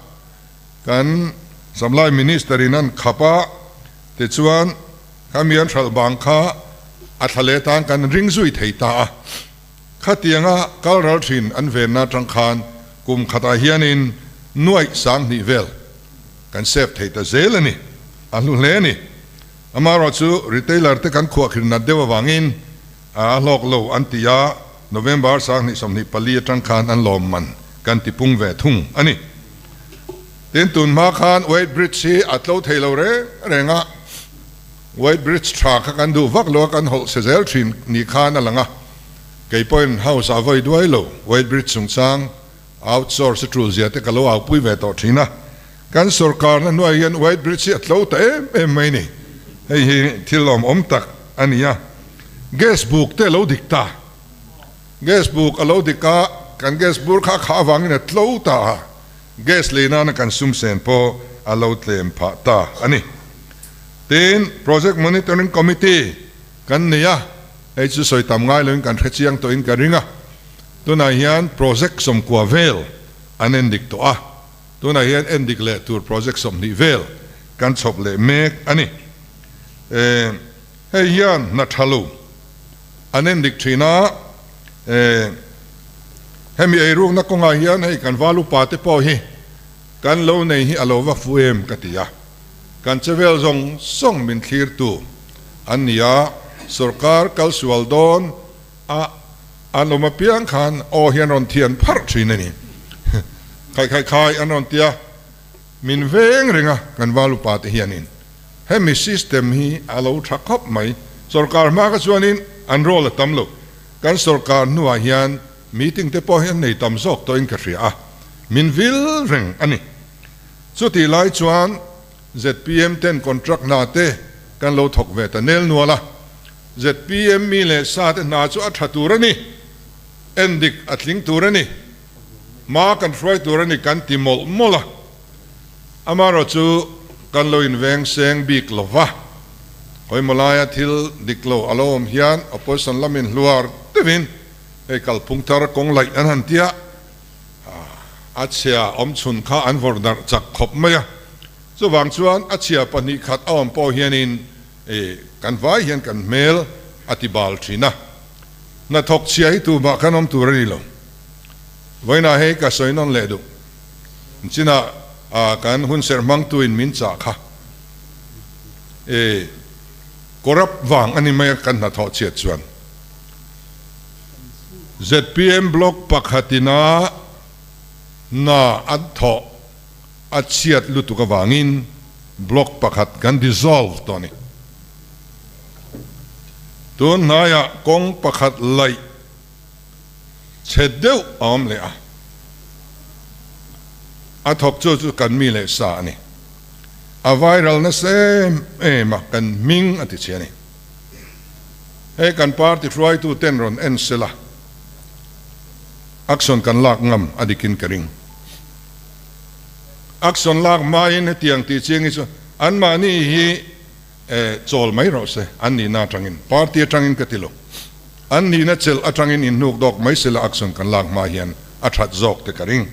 kan Supply Minister in an khap a, tichuan khami an hralh bang kha a thla leh tan kan ring zui thei ta a. Khatianga kal ral thin an venna atang khan kum khatah hianin nuaih 2000 vel kan save thei ta zel a ni, a hlu hle a ni. Amaherawh chu retailer te kan khuahkhir nat deuh avangin a hlawk lo an ti a, November 2024 atang khan an lawm man kan ti pung ve thung a ni. Tin, tun hma khan weight bridge hi a tlo thei lo reng reng a, White Bridge tha kha kan duh vak lo a, kan hawlh se zel thin ni khan a lang a. Kei pawhin house a vawi duai lo, White Bridge chungchang outsource a tul zia te ka lo aupui ve tawh thin a. Kan sorkarna hnuaiah hian White Bridge hi a tlo ta em em mai ni. Hei hi thil lawmawm tak a ni a. Gas buk te a lo dik ta. Gas buk a lo dik a, kan gas bur kha a khah avangin a tlo ta a. Gas lei nana kan sum sen pawh a lo tlem phah ta a ni. Tin, Project Monitoring Committee kan nei a, hei chu sawi tam ngai loin kan hre chiang tawhin ka ring a. Tunah hian project 90 vel an endik tawh a, tunah hian endik leh tur project 20 vel kan chhawp leh mek a ni. Hei hian hna tha lo an endik thin a, hemi eirukna kawngah hian hei kan val upa te pawh hi kan lo nei hi a lo va fu em ka ti a. Kan chevel zawng zawng min thlirtu an ni a, sorkar kal sual dawn a an awm apiang khan aw hi an rawn thian pharh thin a ni. Khai khai khai an rawn ti a, min veng reng a kan val upa te hianin hemi system hi a lo tha khawp mai. Sorkar hma kha chuanin an role a tam lo, kan sorkar hnuah hian meeting te pawh hi an nei tam zawk tawhin ka hria a, min vil reng a ni. Chutih lai chuan zpm ten contract hna te kan lo thawk ve ta nel nual a, zpm mi leh sa te hna chu a tha tur a ni, endik a tling tur a ni, hma kan hruai tur a ni kan ti mawlh mawlh a, amaherawh chu kan lo inveng seng bik lo va, hawimaw laia thil dik lo a lo awm hian opposition lamin hluar deuhin hei kalphung thar kawng laih an han ti a. A chhia awm chhun kha an vawrh darh chak khawp mai a, chuvang chuan a chhia 2 khat a awm pawh hianin kan vai hian kan hmel a ti bal thin a. Hnathawk chhia hi tumah kan awm tur a ni lo. Vawiinah hei ka sawi nawn leh duh. Chinah kan hunserh hmangtuin min chah kha corrupt vang a ni mai a kan hnathawh chhiat chuan. Zpm block pakhatina hna an thawh a chhiat lutuk avangin block pakhat kan dissolve tawh a ni. Tun hnaiah kawng pakhat laih chhe deuh a awm leh a, a thawk chu chu kan mi leh sa a ni. A viral nasa em em a, kan hming a ti chhe a ni. Hei kan party hruaitu ten rawn en sela action kan lak ngam a dikin ka ring. Action lak hmain hetiang tih chiang hi chu anmahni hi chawl mai rawh se, an nihna atangin, party atangin ka ti lo, an nihna chelh atangin inhnuk dawk mai sela action kan lak hma hian a that zawk te ka ring.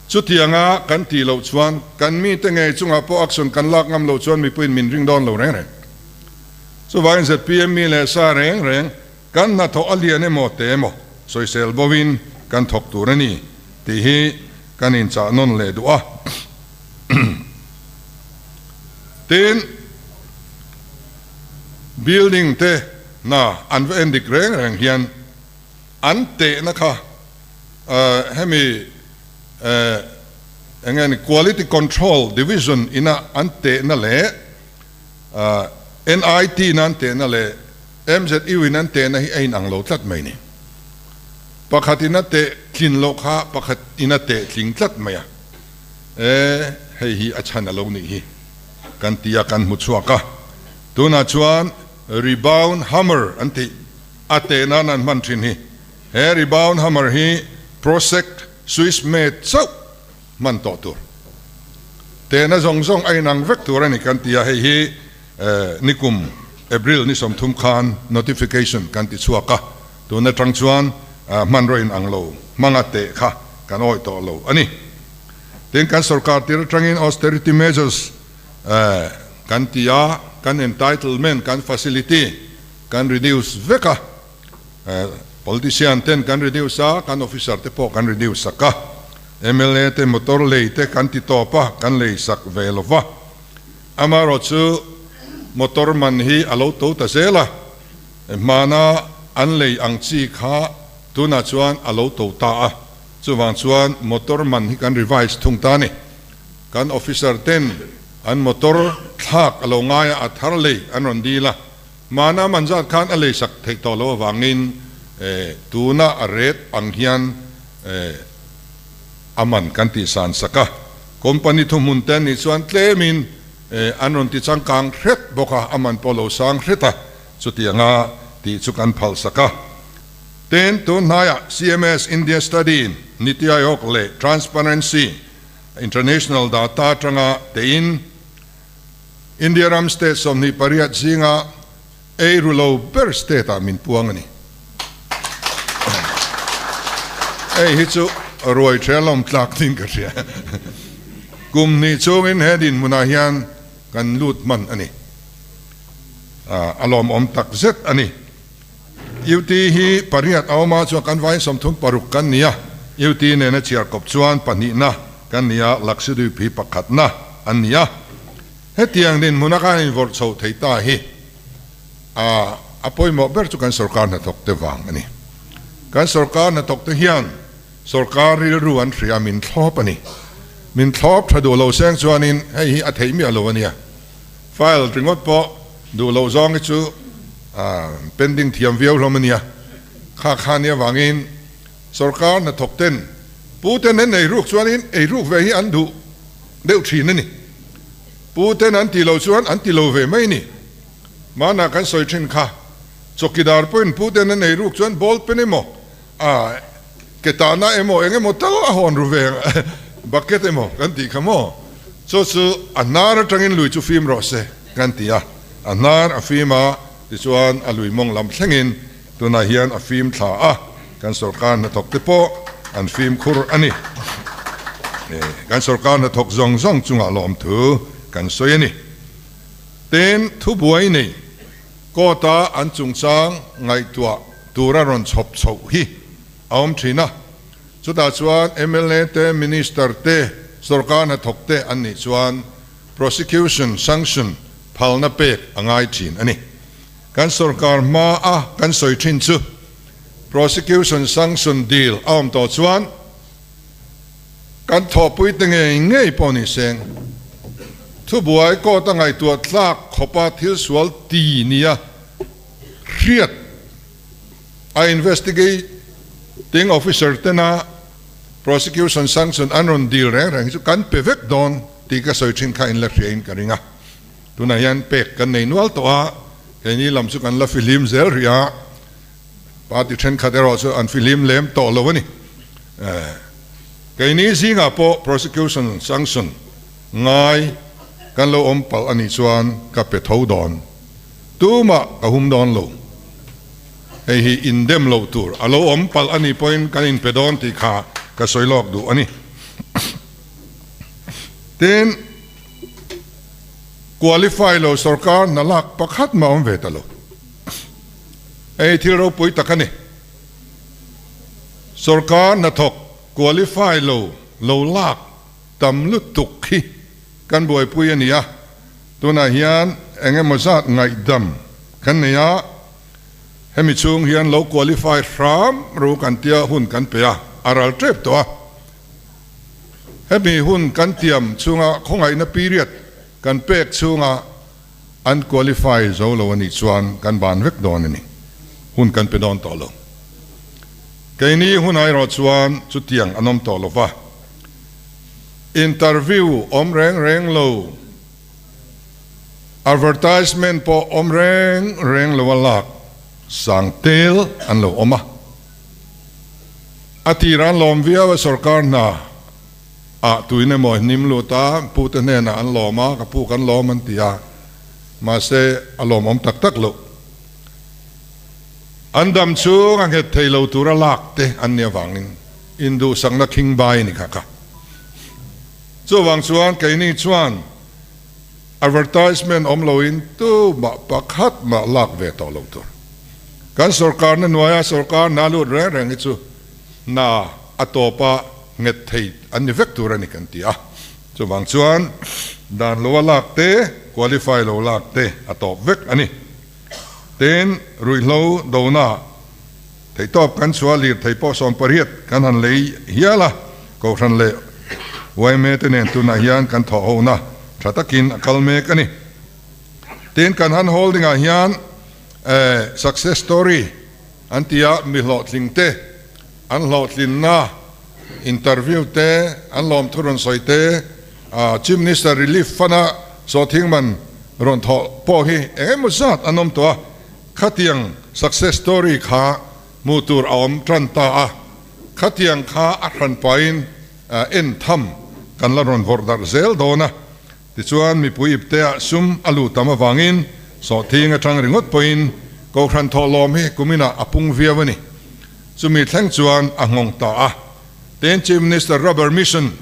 Chutianga kan tih loh chuan kan mite ngei chungah pawh action kan lak ngam loh chuan mipuiin min ring dawn lo reng reng. Chuvangin zpm mi leh sa reng reng kan hnathawh a lian emaw te emaw sawisel bovin kan thawk tur a ni tih hi kan inchah nawn leh duh a. Tin, building te hna an va en dik reng reng hian an tehna kha hemi eng nge ni quality control division ina an tehna leh NIT in an tehna leh MZU in an tehna hi a inang lo tlat mai ni. Pakhat in a teh tlin loh kha pakhat in a teh tling tlat mai a. E, hei hi a chhan a lo nih hi kan ti a, kan hmu chhuak a. Tunah chuan rebound hammer an tih a teh nan an hman thin hi. He rebound hammer hi Prosec Swiss made chauh hman tawh tur. Tehna zawng zawng a inang vek tur a ni kan ti a, hei hi nikum April ni 30 khan notification kan ti chhuak a, tun atang chuan hmanraw inang lo hmanga teh kha kan awih tawh lo a ni. Tin, kan sorkar tir atangin austerity measures kan ti a, kan entitlement, kan facility kan reduce vek a, Politician ten kan reduce a, kan officer te pawh kan reduce sak a, mla te motor lei te kan ti tawp a, kan lei sak ve lo va. Amaherawh chu motor man hi a lo to ta zel a, hmana an lei ang chi kha tunah chuan a lo to ta a, chuvang chuan motor man hi kan revise thung ta a ni. Kan officer ten an motor thlak a lo ngai a, a thar lei an rawn dil a. Mahna man zat khan a leisak theih tawh loh avangin tuna a rate ang hian a man kan tih san sak a. Company thuhmun te an nih chuan tlemin an rawn ti changkang hret bawk a, a man pawh lo sang hret a, chutianga tih chu kan phal sak a. Tin, tun hnaiah CMS India Study in Niti Aayog leh Transparency International data atanga tein, India ram state 28 zinga ei ru lo ber state ah min puang a ni. Hei hi chu ruai ṭhel awm tlak ding ka hria. Kum hnih chungin he dinhmunah hian kan lut hman a ni. A lawmawm tak zet a ni. UT hi pariat a awm a, chuan kan vain 36 kan ni a, UT nena chhiar kawp chuan pahnihna kan ni a, Lakshadweep hi pakhatna an ni a. Hetiang dinhmuna khan invawrh chhoh thei ta hi a a pawimawh ber chu kan sorkar hnathawk te vang a ni. Kan sorkar hnathawk te hian sorkar rilru an hria min thlawp a ni. Min thlawp tha duh lo seng chuanin hei hi a theih miah lo a nia. File ringawt pawh duh loh zawng hi chu pending thiam viau hlawm a nia. Kha kha nia vangin sorkar hnathawk ten pu ten an ei ruk chuanin ei ruk ve hi an duh deuh thin a ni. Pu ten an ti lo chuan an ti lo ve mai ni. Mahna kan sawi thin kha chawkidar pawhin pu ten an ei ruk chuan ball pen emaw ke tahna emaw eng emaw tal a hawn ru ve bucket emaw kan tih kha maw? Chu chu a hnar atangin lui chu fim rawh se kan ti a, a hnar a fim a, tichuan a lui mawng lam thlengin tunah hian a fim thla a, kan sorkar hnathawk te pawh an fimkhur a ni. Kan sorkar hnathawk zawng zawng chungah lawmthu kan sawi a ni. Tin, thubuai nei court-a an chungchang ngaihtuah tura rawn chhawp chhoh hi a awm thin a. Chutah chuan mla te, Minister te, sorkar hnathawk te an nih chuan prosecution sanction phalna pek a ngai thin a ni. Kan sorkar hma a kan sawi thin chu prosecution sanction deal a awm tawh chuan kan thawhpui te ngei ngei pawh ni seng thubuai court a ngaihtuah tlak khawpa thil sual ti nia hriat a investigating officer tena prosecution sanction an rawn deal reng reng hi chu kan pe vek dawn tih ka sawi thin kha in la hria in ka ring a. Tunah hian pek kan nei nual tawh a, keini lam chu kan la fihlim zel rih a, party thenkhat erawh chu an fihlim lem tawh lo a ni. Keini zingah pawh prosecution sanction ngai kan lo awm palh a nih chuan ka pe tho dawn, tumah ka hum dawn lo. Hei hi indem loh tur a lo awm palh a nih pawhin kan inpe dawn tih kha ka sawi lawk duh a ni. Tin. Qualify lo sorkar hna lak pakhat mah awm ve ta lo. Hei thil ropui tak a ni. Sorkar hnathawk qualify lo lo lak tam lutuk hi kan buaipui a ni a, tunah hian eng emaw zat ngaihdam kan nei a, hemi chhung hian lo qualify hram ru kan tia hun kan pe a, a ral tep tawh a. Hemi hun kan tiam chhunga khawngaihna period kan pek chhunga an qualify zo lo a nih chuan kan ban vek dawn a ni. Hun kan pe dawn tawh lo. Keini hunah erawh chuan chutiang an awm tawh lo va. Interview awm reng reng lo, advertisement pawh awm reng reng lo a lak sang tel an lo awm a. A tir an lawm viau a sorkar hna ah tuin emaw hnim lut a pu te hnenah an lawm a ka pu kan lawm an ti a mahse a lawmawm tak tak loh. An dam chhung a nghet thei lo tura lak te an nih avangin induhsakna khing bai a ni kha kha. Chuvang chuan keini chuan Advertisement awm loin tu mah pakhat mah lak ve tawh lo tur. Kan sorkarna hnuaia sorkar hna lut reng reng hi chu hna a tawpa nghet thei an ni vek tur a ni kan ti a. Chuvang chuan dan loa lak te, qualify lo lak te a tawp vek a ni. Tin, ruihhlo dona theihtawp kan chhuah lirthei pawh 18 kan han lei hial a, Kohhran leh yma te nen tunah hian kan thawh hona tha takin a kal mek a ni. Tin, kan han holding ah hian success story an ti a, mi hlawhtling te, an hlawhtlinna interview te, an lawmthu rawn sawi te, Chief Minister Relief Fund-a sawhthing man rawn thawh pawh hi eng emaw zat an awm tawh a, khatiang success story kha hmuh tur a awm tan ta a. Khatiang kha a hran pahin en tham kan la rawn vawrh darh zel dawn a, tichuan mipui ipteah sum a luh tam avangin sawhthing atang ringawt pawhin Kohhran thawhlawm hi kuminah a pung viau a ni. Chumi thleng chuan a nghawng ta a, tin Chief Minister Rubber Mission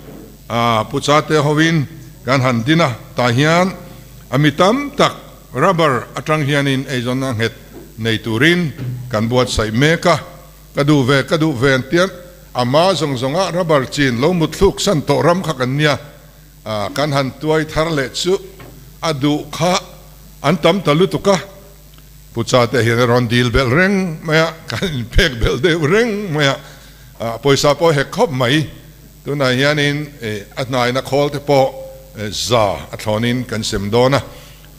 Pu Chate hovin kan han din a, tah hian a mi tam tak rubber atang hianin eizawnna nghet nei turin kan buatsaih mek a. Ka duh ve, ka duh ve an tia, ama zawng zawnga rubber chin lo mut thluk san tawh ram kha kan nia, kan han tuai thar leh chu a duh kha an tam ta lutuk a, Pu Chate hian a rawn dil belh reng mai a, kan inpek belh deuh reng mai a, pawisa pawh hek khawp mai, tunah hianin a hnaina khawl te pawh za a thlawnin kan sem dawn a.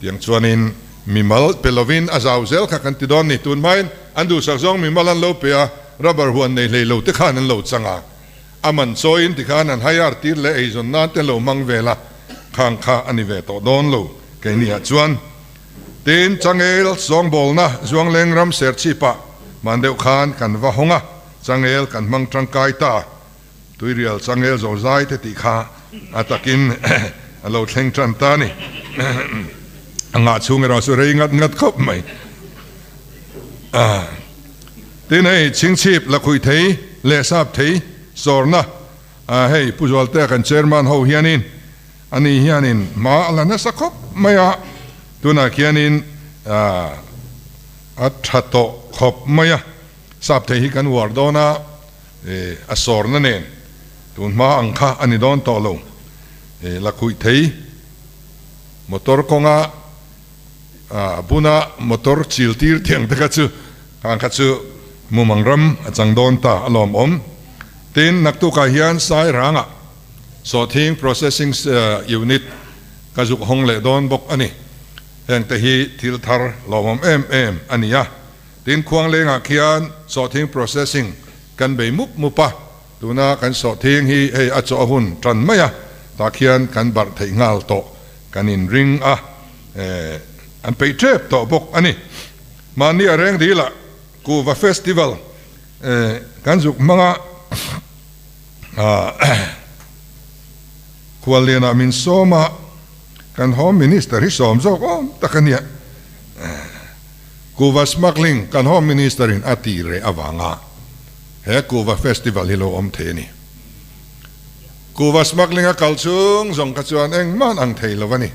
Tiang chuanin mimal pe lovin a zau zel kha kan ti dawn ni. Tun hmain an duhsak zawng mimal an lo pe a, rubber huan nei hlei lo te khan an lo chang a. A man chawiin tikhan an hire tir leh eizawn nan te an lo hmang vel a, khang kha a ni ve tawh dawn lo keini ah chuan. Tin, changel zawngbawlna Zuangleng ram Serchhip-ah hman deuh khan kan va hawng a, changel kan hmang tangkai ta. Tuirial changel zozai te tih kha a takin a lo thleng tan ta a ni. A ngah chhung erawh chu rei ngat ngat khawp mai. Tin hei chhingchhip lakhuih thei leh sap thei sawrna Hei Pu Zualtea kan chairman ho hianin ani hianin hma a la nasa khawp mai a, tunah khianin a tha tawh khawp mai a, sap thei hi kan uar dawn a, a sawrna nen tun hma ang kha a ni dawn tawh lo. Lakhuih thei motor kawnga a buna motor chil tir tiang te kha chu khang kha chu mumang ram a chang dawn ta a lawmawm. Tin, naktukah hian Sairangah sawhthing processing unit ka zuk hawng leh dawn bawk a ni. Heng te hi thil thar lawmawm em em a ni a. Tin, Khuanglengah khian sawhthing processing kan bei mup mup a, tuna kan sawhthing hi hei a chaw a hun tan mai a, tah khian kan barh theih nghal tawh kan inring a, an peih tep tawh bawk a ni. Mahni a reng dilah Kuhva Festival kan zuk hmanga khuallianah min sawm a, kan Home Minister hi sawm zawk awm tak a nia. Kuhva smuggling kan Home Minister in a tih reh avanga he Kuhva Festival hi lo awm thei a ni. Kuhva smuggling a kal chhung zawng kha chuan engmah an ang thei lo a ni.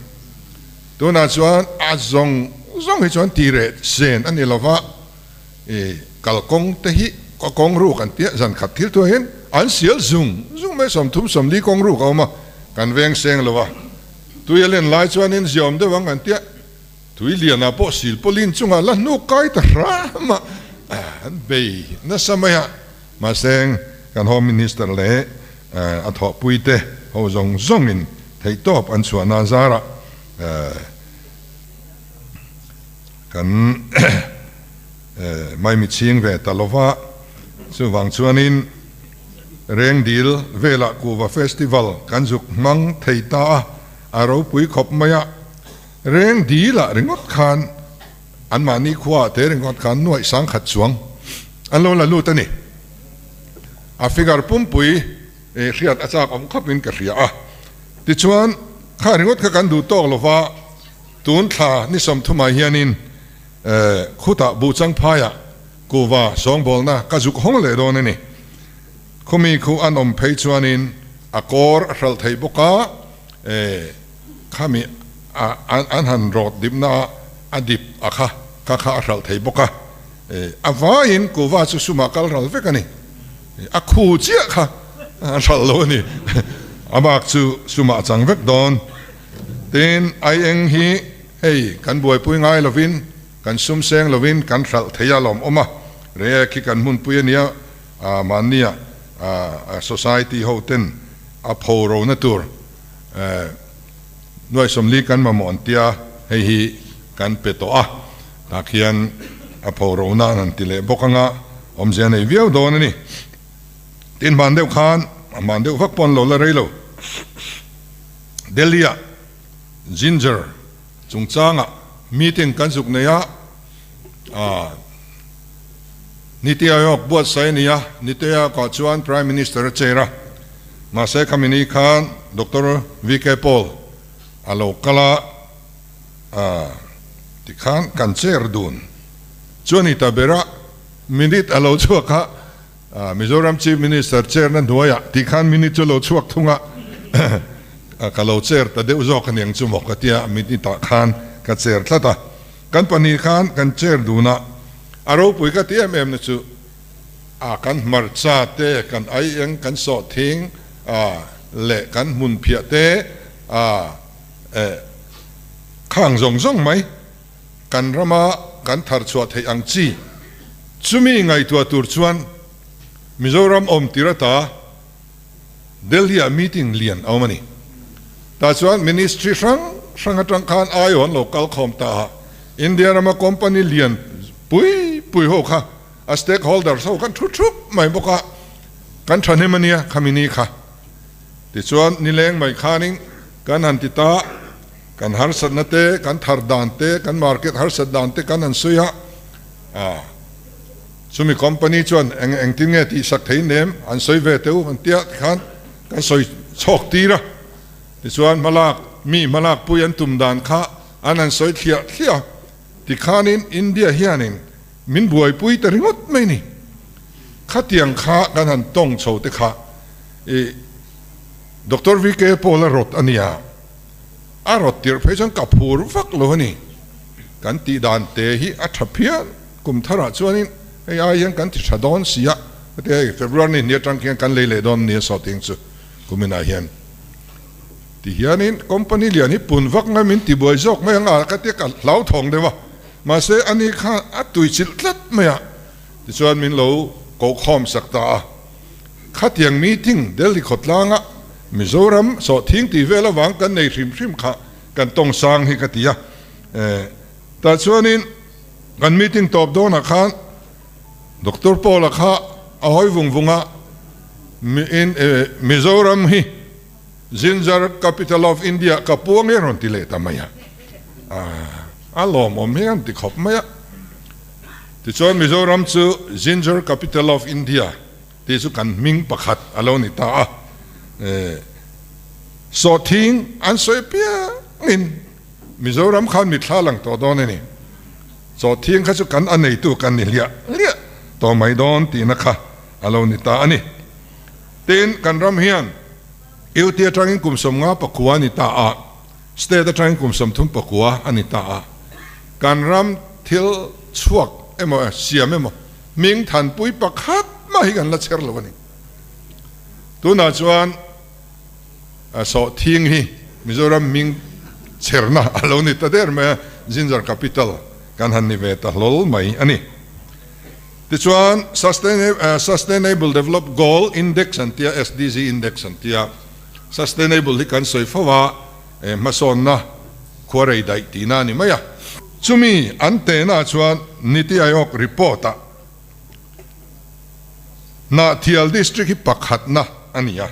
Tunah chuan a zawng zawng hi chuan tih reh sen a ni lova, i kalkawng te hi ka kawng ruk an tia zan khat thil thuai hian an sial zung zung mai 30 40 kawng ruk a awm a, kan veng seng lo a, tui a len lai chuanin ziawm deuh ang an tia, tui lianah pawh sil pawlin chungah la hnuk kai ta hram a, an bei nasa mai a, mahse kan Home Minister leh a thawhpui te ho zawng zawngin theihtawp an chhuahna zarah kan maimi chhing ve ta lova, chuvang chuanin Rengdil velah Kuhva Festival kan zuk hmang thei ta a, a ropui khawp mai a, Rengdilah ringawt khan anmahni khuaah te ringawt khan nuaih sangkhat chuang an lo la lut a ni. A figure pumpui hriat a chak awm khawpin ka hria a, tichuan kha ringawt kha kan duh tawk lova, Tun thla ni 30ah hianin khutah Buhchang phaiah kuhva sawngbawlna ka zuk hawng leh dawn a ni. Khumi khu an awm phei chuanin a kawr a hralh theih bawk a, khami an han rawt dipna a dip a kha kha kha a hralh thei bawk a, a vaiin kuhva chu sumah kal ral vek a ni. A khu chiah kha a hralh lo a ni. A bak chu sumah a chang vek dawn. Tin, aieng hi hei kan buaipui ngai lovin, kan sum seng lovin kan hralh thei a lawm awm a, Reiek hi kan hmunpui a nia, mahnia society ho ten a pho rona tur nuai 40 kan mamawh an tia, hei hi kan pe tawh a, tah khian a pho rona an han ti leh bawk anga awmzia nei viau dawn a ni. Tin, hman deuh khan, hman deuh vak pawh an lo la rei lo. Delhi-ah Ginger chungchangah meeting kan zuk nei a, Niti Aayog buatsaih a ni a, Niti Aayog-ah chuan Prime Minister a chair a, mahse khami ni khan Doctor VK Paul a lo kal a, tikhan kan chair dun chu a ni ta ber a, minute a lo chhuak a. Mizoram Chief Minister chair na hnuaiah tih khan minute chu lo chhuak thung a, ka lo chair ta deuh zawk aniang chu maw ka tia minute ah khan ka chair tlat a, kan pahnih khan kan chair dun a, a ropui ka ti em em na chu a kan hmarcha te, kan aieng, kan sawhthing leh kan hmunphiah te khang zawng zawng mai. Kan rama kan thar chhuah theih ang chi chumi ngaihtuah tur chuan Mizoram awm tir ata Delhi-ah meeting lian a awm a ni. Tah chuan ministry hrang hrang atang khan aiaw an lo kal khawm ta a, India rama company lian pui pui ho kha a stakeholders ho kan thu thup mai bawk a, kan thahnem a nia khami ni kha. Tichuan nileng mai khanin kan han ti ta. Kan harsatna te, kan thar dan te, kan market harsat dan te kan han sawi a, ah chumi company chuan eng engtin nge tih sak thei nem an sawi ve teh u an tia tikhan kan sawi chhawk tir a, tichuan hmalak mi hmalak pui an tum dan kha an han sawi thliah thliah a, tikhanin India hianin min buaipui ta ringawt mai ni, khatiang kha kan han tawng chho te kha i. Doctor VK Paul a rawt a nia. A rawt tirh phei chuan ka phur vak lo a ni. Kan tih dan te hi a tha phian. Kum tharah chuanin hei ai hian kan ti tha dawn si a, heti hei February ni hnih atang khian kan lei leh dawn nia saw ting chu kuminah hian ti hianin company lian hi pun vak ngai min ti buai zawk mai ang a ka tia ka hlauthawng deuh a, mahse ani kha a tuichilh tlat mai a, tichuan min lo kohkhawm sak ta a. Khatiang meeting Delhi khawtlanga Mizoram sawhthing tih vel avang kan nei hrim hrim kha kan tawng sang hi ka ti a, tah chuanin kan meeting tawp dawnah khan Doctor Paul-a kha a hawi vung vung a, Mizoram hi Ginger Capital of India ka puang hi a rawn ti leh ta mai a, a lawmawm hi a rawn ti khawp mai a. Tichuan Mizoram chu Ginger Capital of India tih chu kan hming pakhat a lo ni ta a, sawhthing an sawi piangin Mizoram khan mitthla lang tawh dawn a ni. Sawhthing kha chu kan a neitu kan ni hliah hliah tawh mai dawn tihna kha a lo ni ta a ni. Tin, kan ram hian UT atangin kum 59 a ni ta a, State atangin kum 39 a ni ta a, kan ram thil chhuak emaw siam emaw hming thanpui pakhat mah hi kan la chher lo a ni. Tunah chuan sawhthing hi Mizoram hming chherna a lo ni ta der mai a, Ginger Capital kan han ni ve ta hlawl mai a ni. Tichuan Sustainable Develop Goal Index an tia, SDG Index an tia, Sustainable hi kan sawi fo a, hmasawnna khuarei daih tihna a ni mai a. Chumi an tehna chuan Niti Aayog report ah Hnahthial District hi pakhatna a ni a.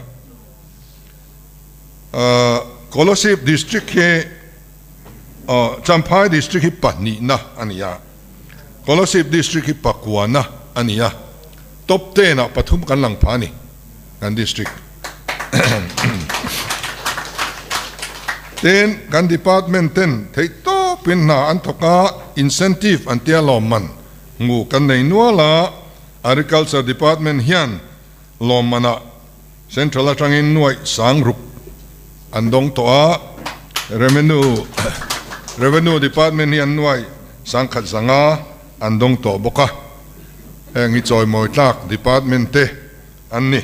Kolasib District hi Champhai District hi pahnihna a ni a. Kolasib District hi pakuana a ni a. Top ten ah pathum kan lang phah a ni kan District. Tin, kan Department ten theih tawpin hna an thawk a, incentive an tia lawmman hmu kan nei nual a, Agriculture Department hian lawmmanah Central atangin nuaih sang ruk an dawng tawh a, Revenue Revenue Department hi an nuaih sangkhat zanga an dawng tawh bawk a, heng hi chawimawi tlak Department te an ni.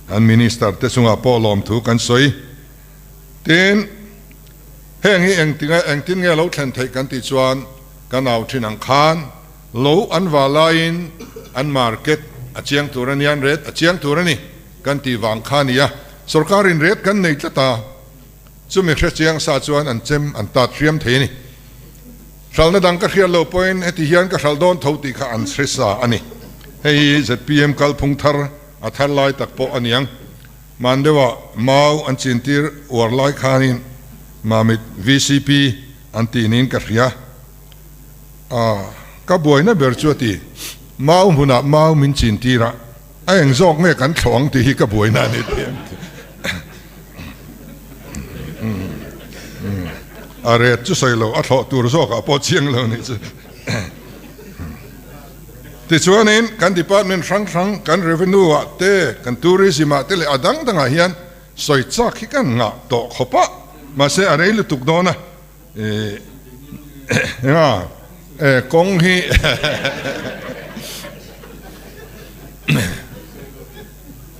An Minister te chungah pawh lawmthu kan sawi. Tin, heng hi engtinge engtin nge lo thlen theih kan tih chuan kan au thin ang khan lo an va laiin an market a chiang tur a nia, an rate a chiang tur a ni kan tih vang kha a ni a. Sorkarin rate kan nei tlat a, chumi hre chiang sa chuan an chem an tat hriam thei a ni. Hralhna dang ka hriat lo pawhin heti hian ka hralh dawn tho tih kha an hre sa a ni. Hei hi zpm kalphung thar a thar lai tak pawh a niang. Hman deuhah mau an chintir uar lai khanin Mamit vcp an tih niin ka hria. A, ka buaina ber chu a ti. Mau hmunah mau min chintir a, a eng zawk nge kan thlawh ang tih hi ka buaina a ni tih an ti. A ret chu sawi lo, a thlawh tur zawkah pawh chiang lo nih chu. Tichuanin kan department hrang hrang, kan revenue ah te, kan tourism ah te leh a dang dangah hian sawi chak hi kan ngah tawh khawp a, mahse a rei lutuk dawn a, enga kawng hi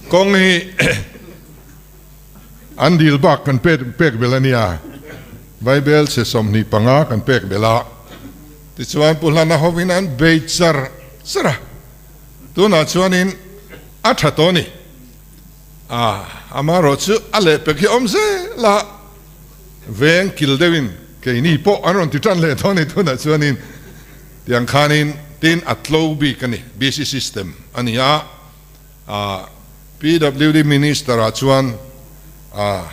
kawng hi An dil bak kan pek belh a nia, Bible chhe 25 kan pek belh a, tichuan Pu Hlana hovin an bei char char a, tunah chuanin a tha tawh a ni. A, amaherawh chu a lehpek hi awm zel a, veng kil deuhin keini pawh an rawn ti tan leh tawh a ni tunah chuanin tiang khanin tin a tlo bik a ni, BC system a ni a. A PWD Minister ah chuan a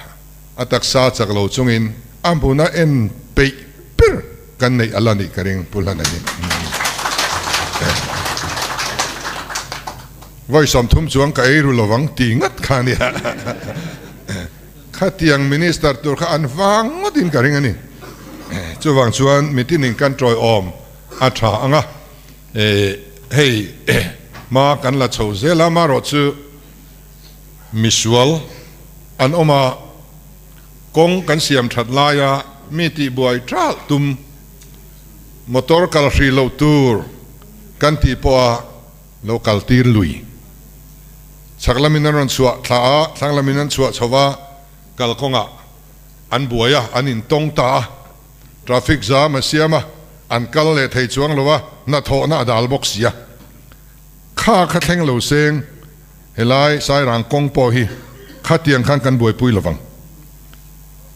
a taksa chak lo chungin a hmuna en peih ber kan neih a la nih ka ring Pu Hlana hi. Vawi 30 chuang ka ei ru lovang ti ngat kha a nia. Khatiang Minister tur kha an vang ngawtin ka ring a ni. Chuvang chuan mitinin kan tawiawm a tha ang a. Hei hma kan la chho zel a, marawh chu Misual an awm a, kawng kan siam that laia mi tihbuai ṭalh tum, motor kal hrih loh tur kan tih pawha lo kal tir lui. Chhak lamin an rawn chhuah thla a, thlang lamin an chhuah chho va, kalkawngah an buai a, an intawng ta a, traffic jam a siam a, an kal leh thei chuang lo a, hnathawhna a dal bawk si a. Kha kha thleng lo seng. Helai Sairang kawng pawh hi khatiang khan kan buaipui lovang.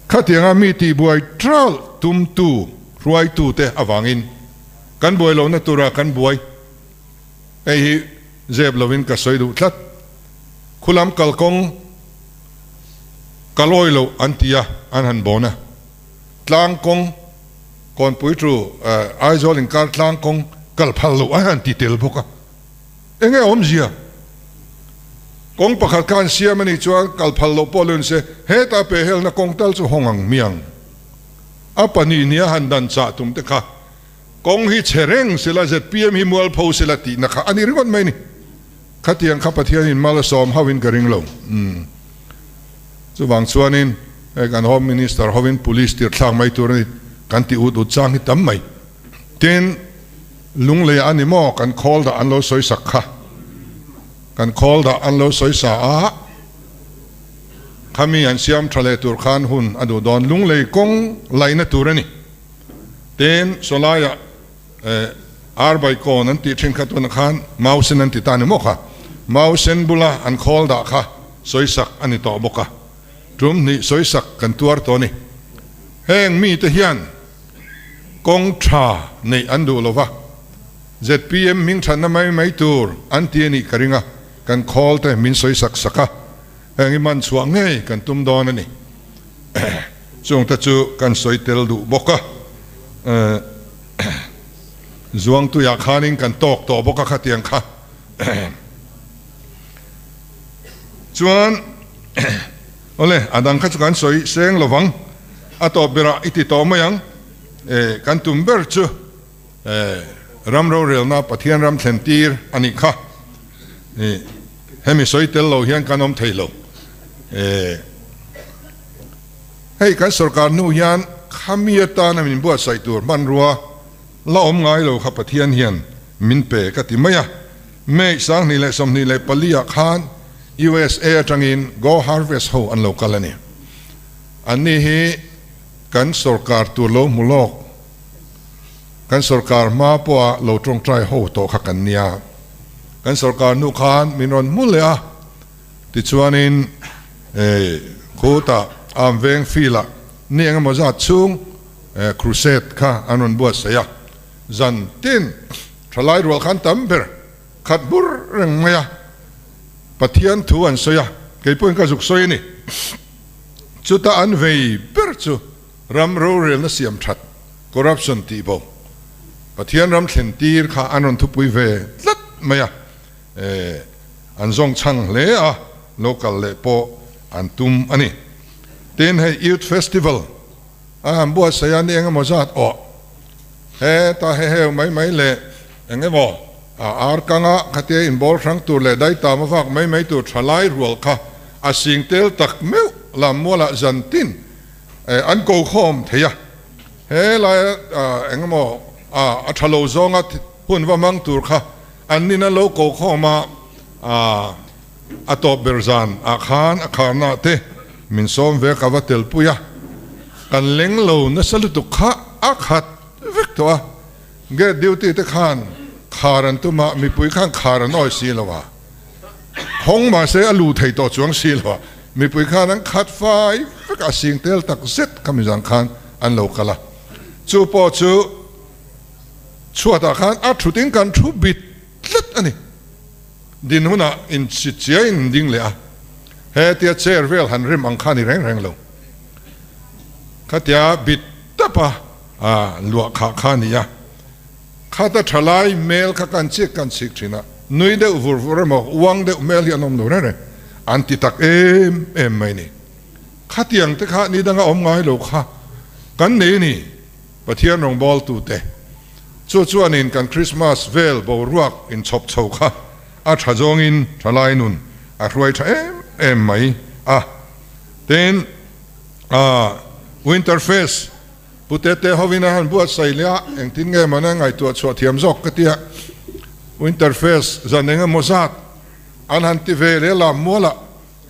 Khatianga mi tihbuai ṭalh tumtu hruaitute avangin kan buai lohna tura kan buai. Hei hi zep lovin ka sawi duh tlat. Khulam kalkawng ka lawi loh an ti a, an han bawn a. Tlang kawng Kawnpui tu Aizawl inkar tlang kawng kal phal loh an han ti tel bawk a. Enge awmzia? Kawng pakhat kha an siam a nih chuan kal phal loh pawh lun se, hetah pehhelna kawng tal chu hawng ang miang. A pahnih nia han dan chah tum te kha kawng hi chhe reng sela zpm hi mualpho sela tihna kha a ni ringawt mai ni. Khatiang kha Pathianin mal a sawm hauhin ka ring lo. Umm. Chuvang chuanin hei kan Home Minister hovin Police tirhthlak mai tur a ni kan ti ut ut chang hi tam mai. Tin. Lunglei a ni maw kan khawl dah an lo sawi sak kha. Kan khawl dah an lo sawi sa a, khami an siam tha leh tur khan hun a duh dawn. Lunglei kawng laihna tur a ni. Tin, sawlaiah Arbai kawn an tih thin kha tunah khan Mausen an ti ta ni maw kha. Mausen bula an khawl dah kha sawi sak a ni tawh bawk a. Tum hnih sawi sak kan tuar tawh a ni. Heng mite hian. Kawng tha neih an duh lova, zpm hming thatna mai mai tur an ti a nih ka ring a, kan khawl te min sawi sak sak a, heng hi man chhuah ngei kan tum dawn a ni. Chung te chu kan sawi tel duh bawk a, Zuangtuiah khanin kan tawk tawh bawk a khatiang kha. Chuan. Awle, a dang kha chu kan sawi seng lo vang. A tawp berah i ti tawh mai ang. E, kan tum ber chu e, ram rorelna Pathian ram thlen tir a nih kha. E, hemi sawi tel lo hian kan awm thei lo. E, hei kan sorkar hnu hian khami atana min buatsaih tur hmanrua la awm ngai lo kha Pathian hian min pe ka ti mai a. May 2024 ah khan USA atangin Go Harvest ho an lo kal a ni. Anni hi kan sorkar tur lo hmu lawk, kan sorkar hma pawha lo tawngtai ho tawh kha kan nia. Kan sorkar hnu khan min rawn hmu leh a, tichuanin khutah Arm Veng field-ah ni engemaw zat chhung crusade kha an rawn buatsaih a, zan tin thalai rual khan tam ber khat bur reng mai a, Pathian thu an sawi a, kei pawhin ka zuk sawi a ni. Chuta an vei ber chu ram rorelna siam that, corruption tih bo, Pathian ram thlen tir kha an rawn thupui ve tlat mai a, an zawng chhang hle a, lo kal leh pawh an tum a ni. Tin, hei Youth Festival a han buatsaih a ni engemaw zat awh heta heheu mai mai leh engemaw A ar kanga khatia inbawl hrang tur leh daitam a vak mai mai tur tha lai rual kha a sing tel tak meuh lam mualah zan tin an ko khawm thei a. He laia engemaw a tha lo zawnga hun va hmang tur kha an nin a lo ko khawm a, a tawp ber zan ah khan a kharna te min sawm ve ka va telpui a, kan leng lo nasa lutuk kha a khat vek tawh a. Gate duty te khan khar an tum a, mipui khan khar an awi si lo a, hawng mahse a lu thei tawh chuang si lo a, mipui khan an khat fai vek a, sing tel tak zet kha mizang khan an lo kal a, chu pawh chu chhuatah khan a thut in kan thu bit tlat a ni, din hunah inchit chiai in ding leh a, hetia chair vel han rem ang kha a ni reng reng lo, khatia bit tap a. A luah khah kha a ni a, khata thalai hmel kha kan chik kan chik thin a, nui deuh vur vur emaw uang deuh hmel hi an awm lo reng reng, an ti tak em em mai ni. Khatiang te kha ni danga awm ngai lo kha kan nei a ni, Pathian rawngbawltute. Chu chuanin kan Krismas vel boruak inchhawp chho kha a tha zawngin thalai nun a hruai tha em em mai a. Tin, ah, Winter Fest Pu Tete hovin a han buatsaih leh a, engtin nge mawni a ngaihtuah chhuah thiam zawk ka tia. Winter Fest zan eng emaw zat an han ti ve leh lam mualah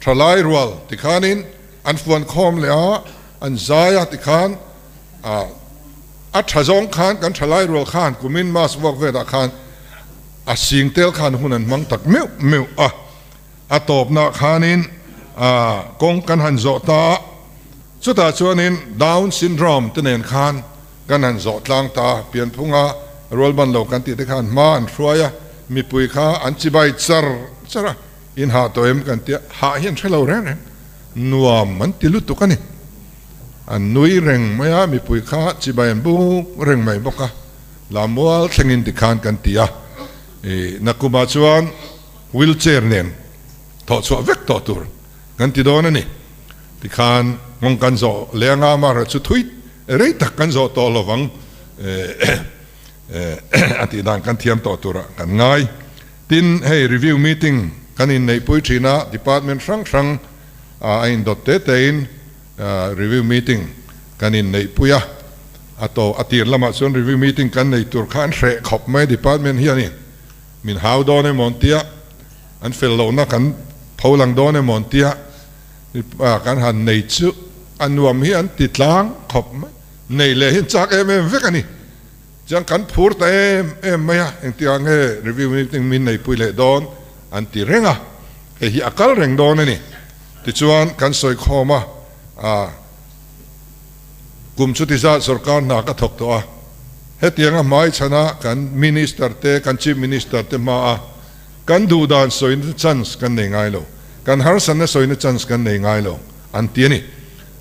thalai rual tikhanin an fuan khawm leh a, an zai a tikhan ah a tha zawng khan kan thalai rual khan kumin mass vuak velah khan a sing tel khan hun an hmang tak meuh meuh a. A tawpnah khanin kawng kan han zawh ta a, chutah chuanin Down syndrome te nen khan kan han zawh tlang ta a, pianphunga rualban lo kan tih te khan hma an hruai a, mipui kha an chibai char char a, in hah tawh em kan tia, hah hi an hre lo reng reng, nuam an ti lutuk a ni. An nui reng mai a, mipui kha chibai an buk reng mai bawk a, Lamual thlengin tikhan kan ti a, Nakumah chuan Wheel chair nen thawh chhuah vek tawh tur kan ti dawn a ni. Tikhan nghawng kan zawh leh anga amaherawh chu thui rei tak kan zawh tawh lovang a tih dan kan thiam tawh turah kan ngai. Tin, hei review meeting kan inneihpui thin a, department hrang hrang a indawt te tein review meeting kan inneihpui a, a to a tir lamah chuan review meeting kan nei tur kha an hreh khawp mai department hianin. Min hau dawn emaw an tia, an fel lohna kan pho lang dawn emaw an tia, kan han nei chu a nuam hi an ti tlang khawp mai. Nei leh hi an chak em em vek a ni. Chuan kan phur ta em em mai a, engtikah nge review meeting min neipui leh dawn an ti reng a, hei hi a kal reng dawn a ni. Tichuan kan sawi khawm a, Kum chuti zat sorkar hna ka thawk tawh a, hetianga hmaichhana kan Minister te, kan Chief Minister te hmaa kan duh dan sawina chance kan nei ngai lo, kan harsatna sawina chance kan nei ngai lo an ti a ni.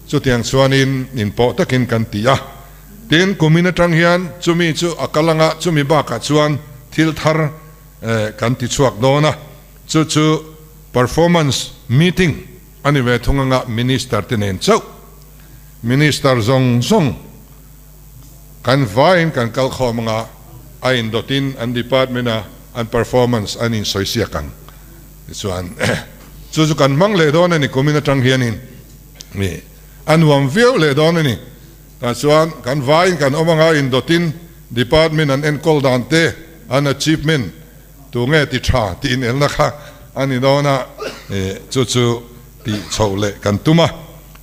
Chutiang chuanin inpawh takin kan ti a, tin kumin atang hian chumi chu a kal anga chumi bakah chuan thil thar kan ti chhuak dawn a, chu chu performance meeting a ni ve thung anga Minister te nen chauh Minister zawng zawng kan vaiin kan kal khawm anga a indawtin an department a an performance an insawisiak ang tichuan chu chu kan hmang leh dawn a ni kumin atang hianin mi a nuam viau leh dawn a ni tah chuan kan vaiin kan awm anga indawtin department an enkawl dan te an achievement Tunge ti tha tih inelna kha a ni dawn a, chu chu tih chhoh leh kan tum a.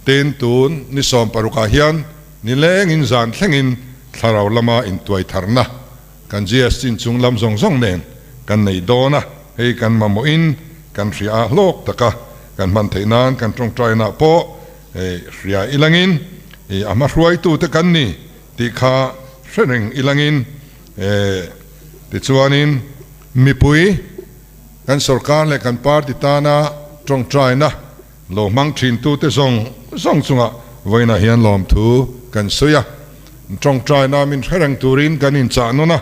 Tin, tun ni 16 ah hian nilengin zan thlengin thlarau lama intuai tharna kan GST inchung lam zawng zawng nen kan nei dawn a, hei kan mamawhin kan hria a hlawk taka kan hman theih nan kan tawngtainah pawh hria ilangin a hmahruaitute kan ni tih kha hre reng ilangin Tichuanin mipui kan sorkar leh kan party tana tawngtaina lo hmang thintute zawng zawng chungah vawiinah hian lawmthu kan sawi a. Tawngtaina min hre reng turin kan inchah nawn a,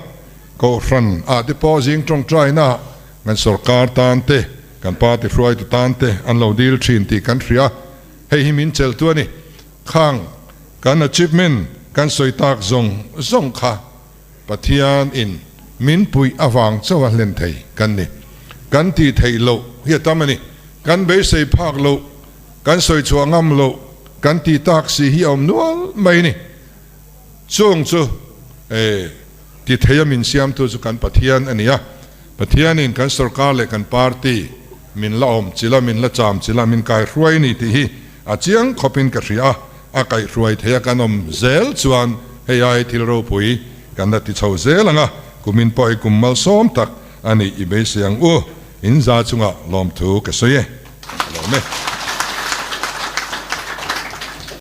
Kohhran ah te pawh zing tawngtaina kan sorkar tan te, kan party hruaitu tan te an lo dil thin tih kan hria. Hei hi min cheltu a ni. Khang kan achievement kan sawi tak zawng zawng kha Pathian in min puih avang chauh a hlen thei kan ni. Kan tih theih loh hi a tam a ni. Kan beisei phak loh, kan sawi chhuah ngam loh, kan tih tak si hi a awm nual mai a ni. Chung chu e ti thei a min siamtu chu kan Pathian a ni a. Pathian in kan sorkar leh kan party min la awm chilh a, min la cham chilh a, min kaihruai a ni tih hi a chiang khawpin ka hria a. A kaihhruai thei a kan awm zel chuan hei ai thil ropui kan la ti chho zel ang a, kumin pawh i kum malsawm tak a nih i beisei ang u, in za chungah lawmthu ka sawi e. Ka lawm e.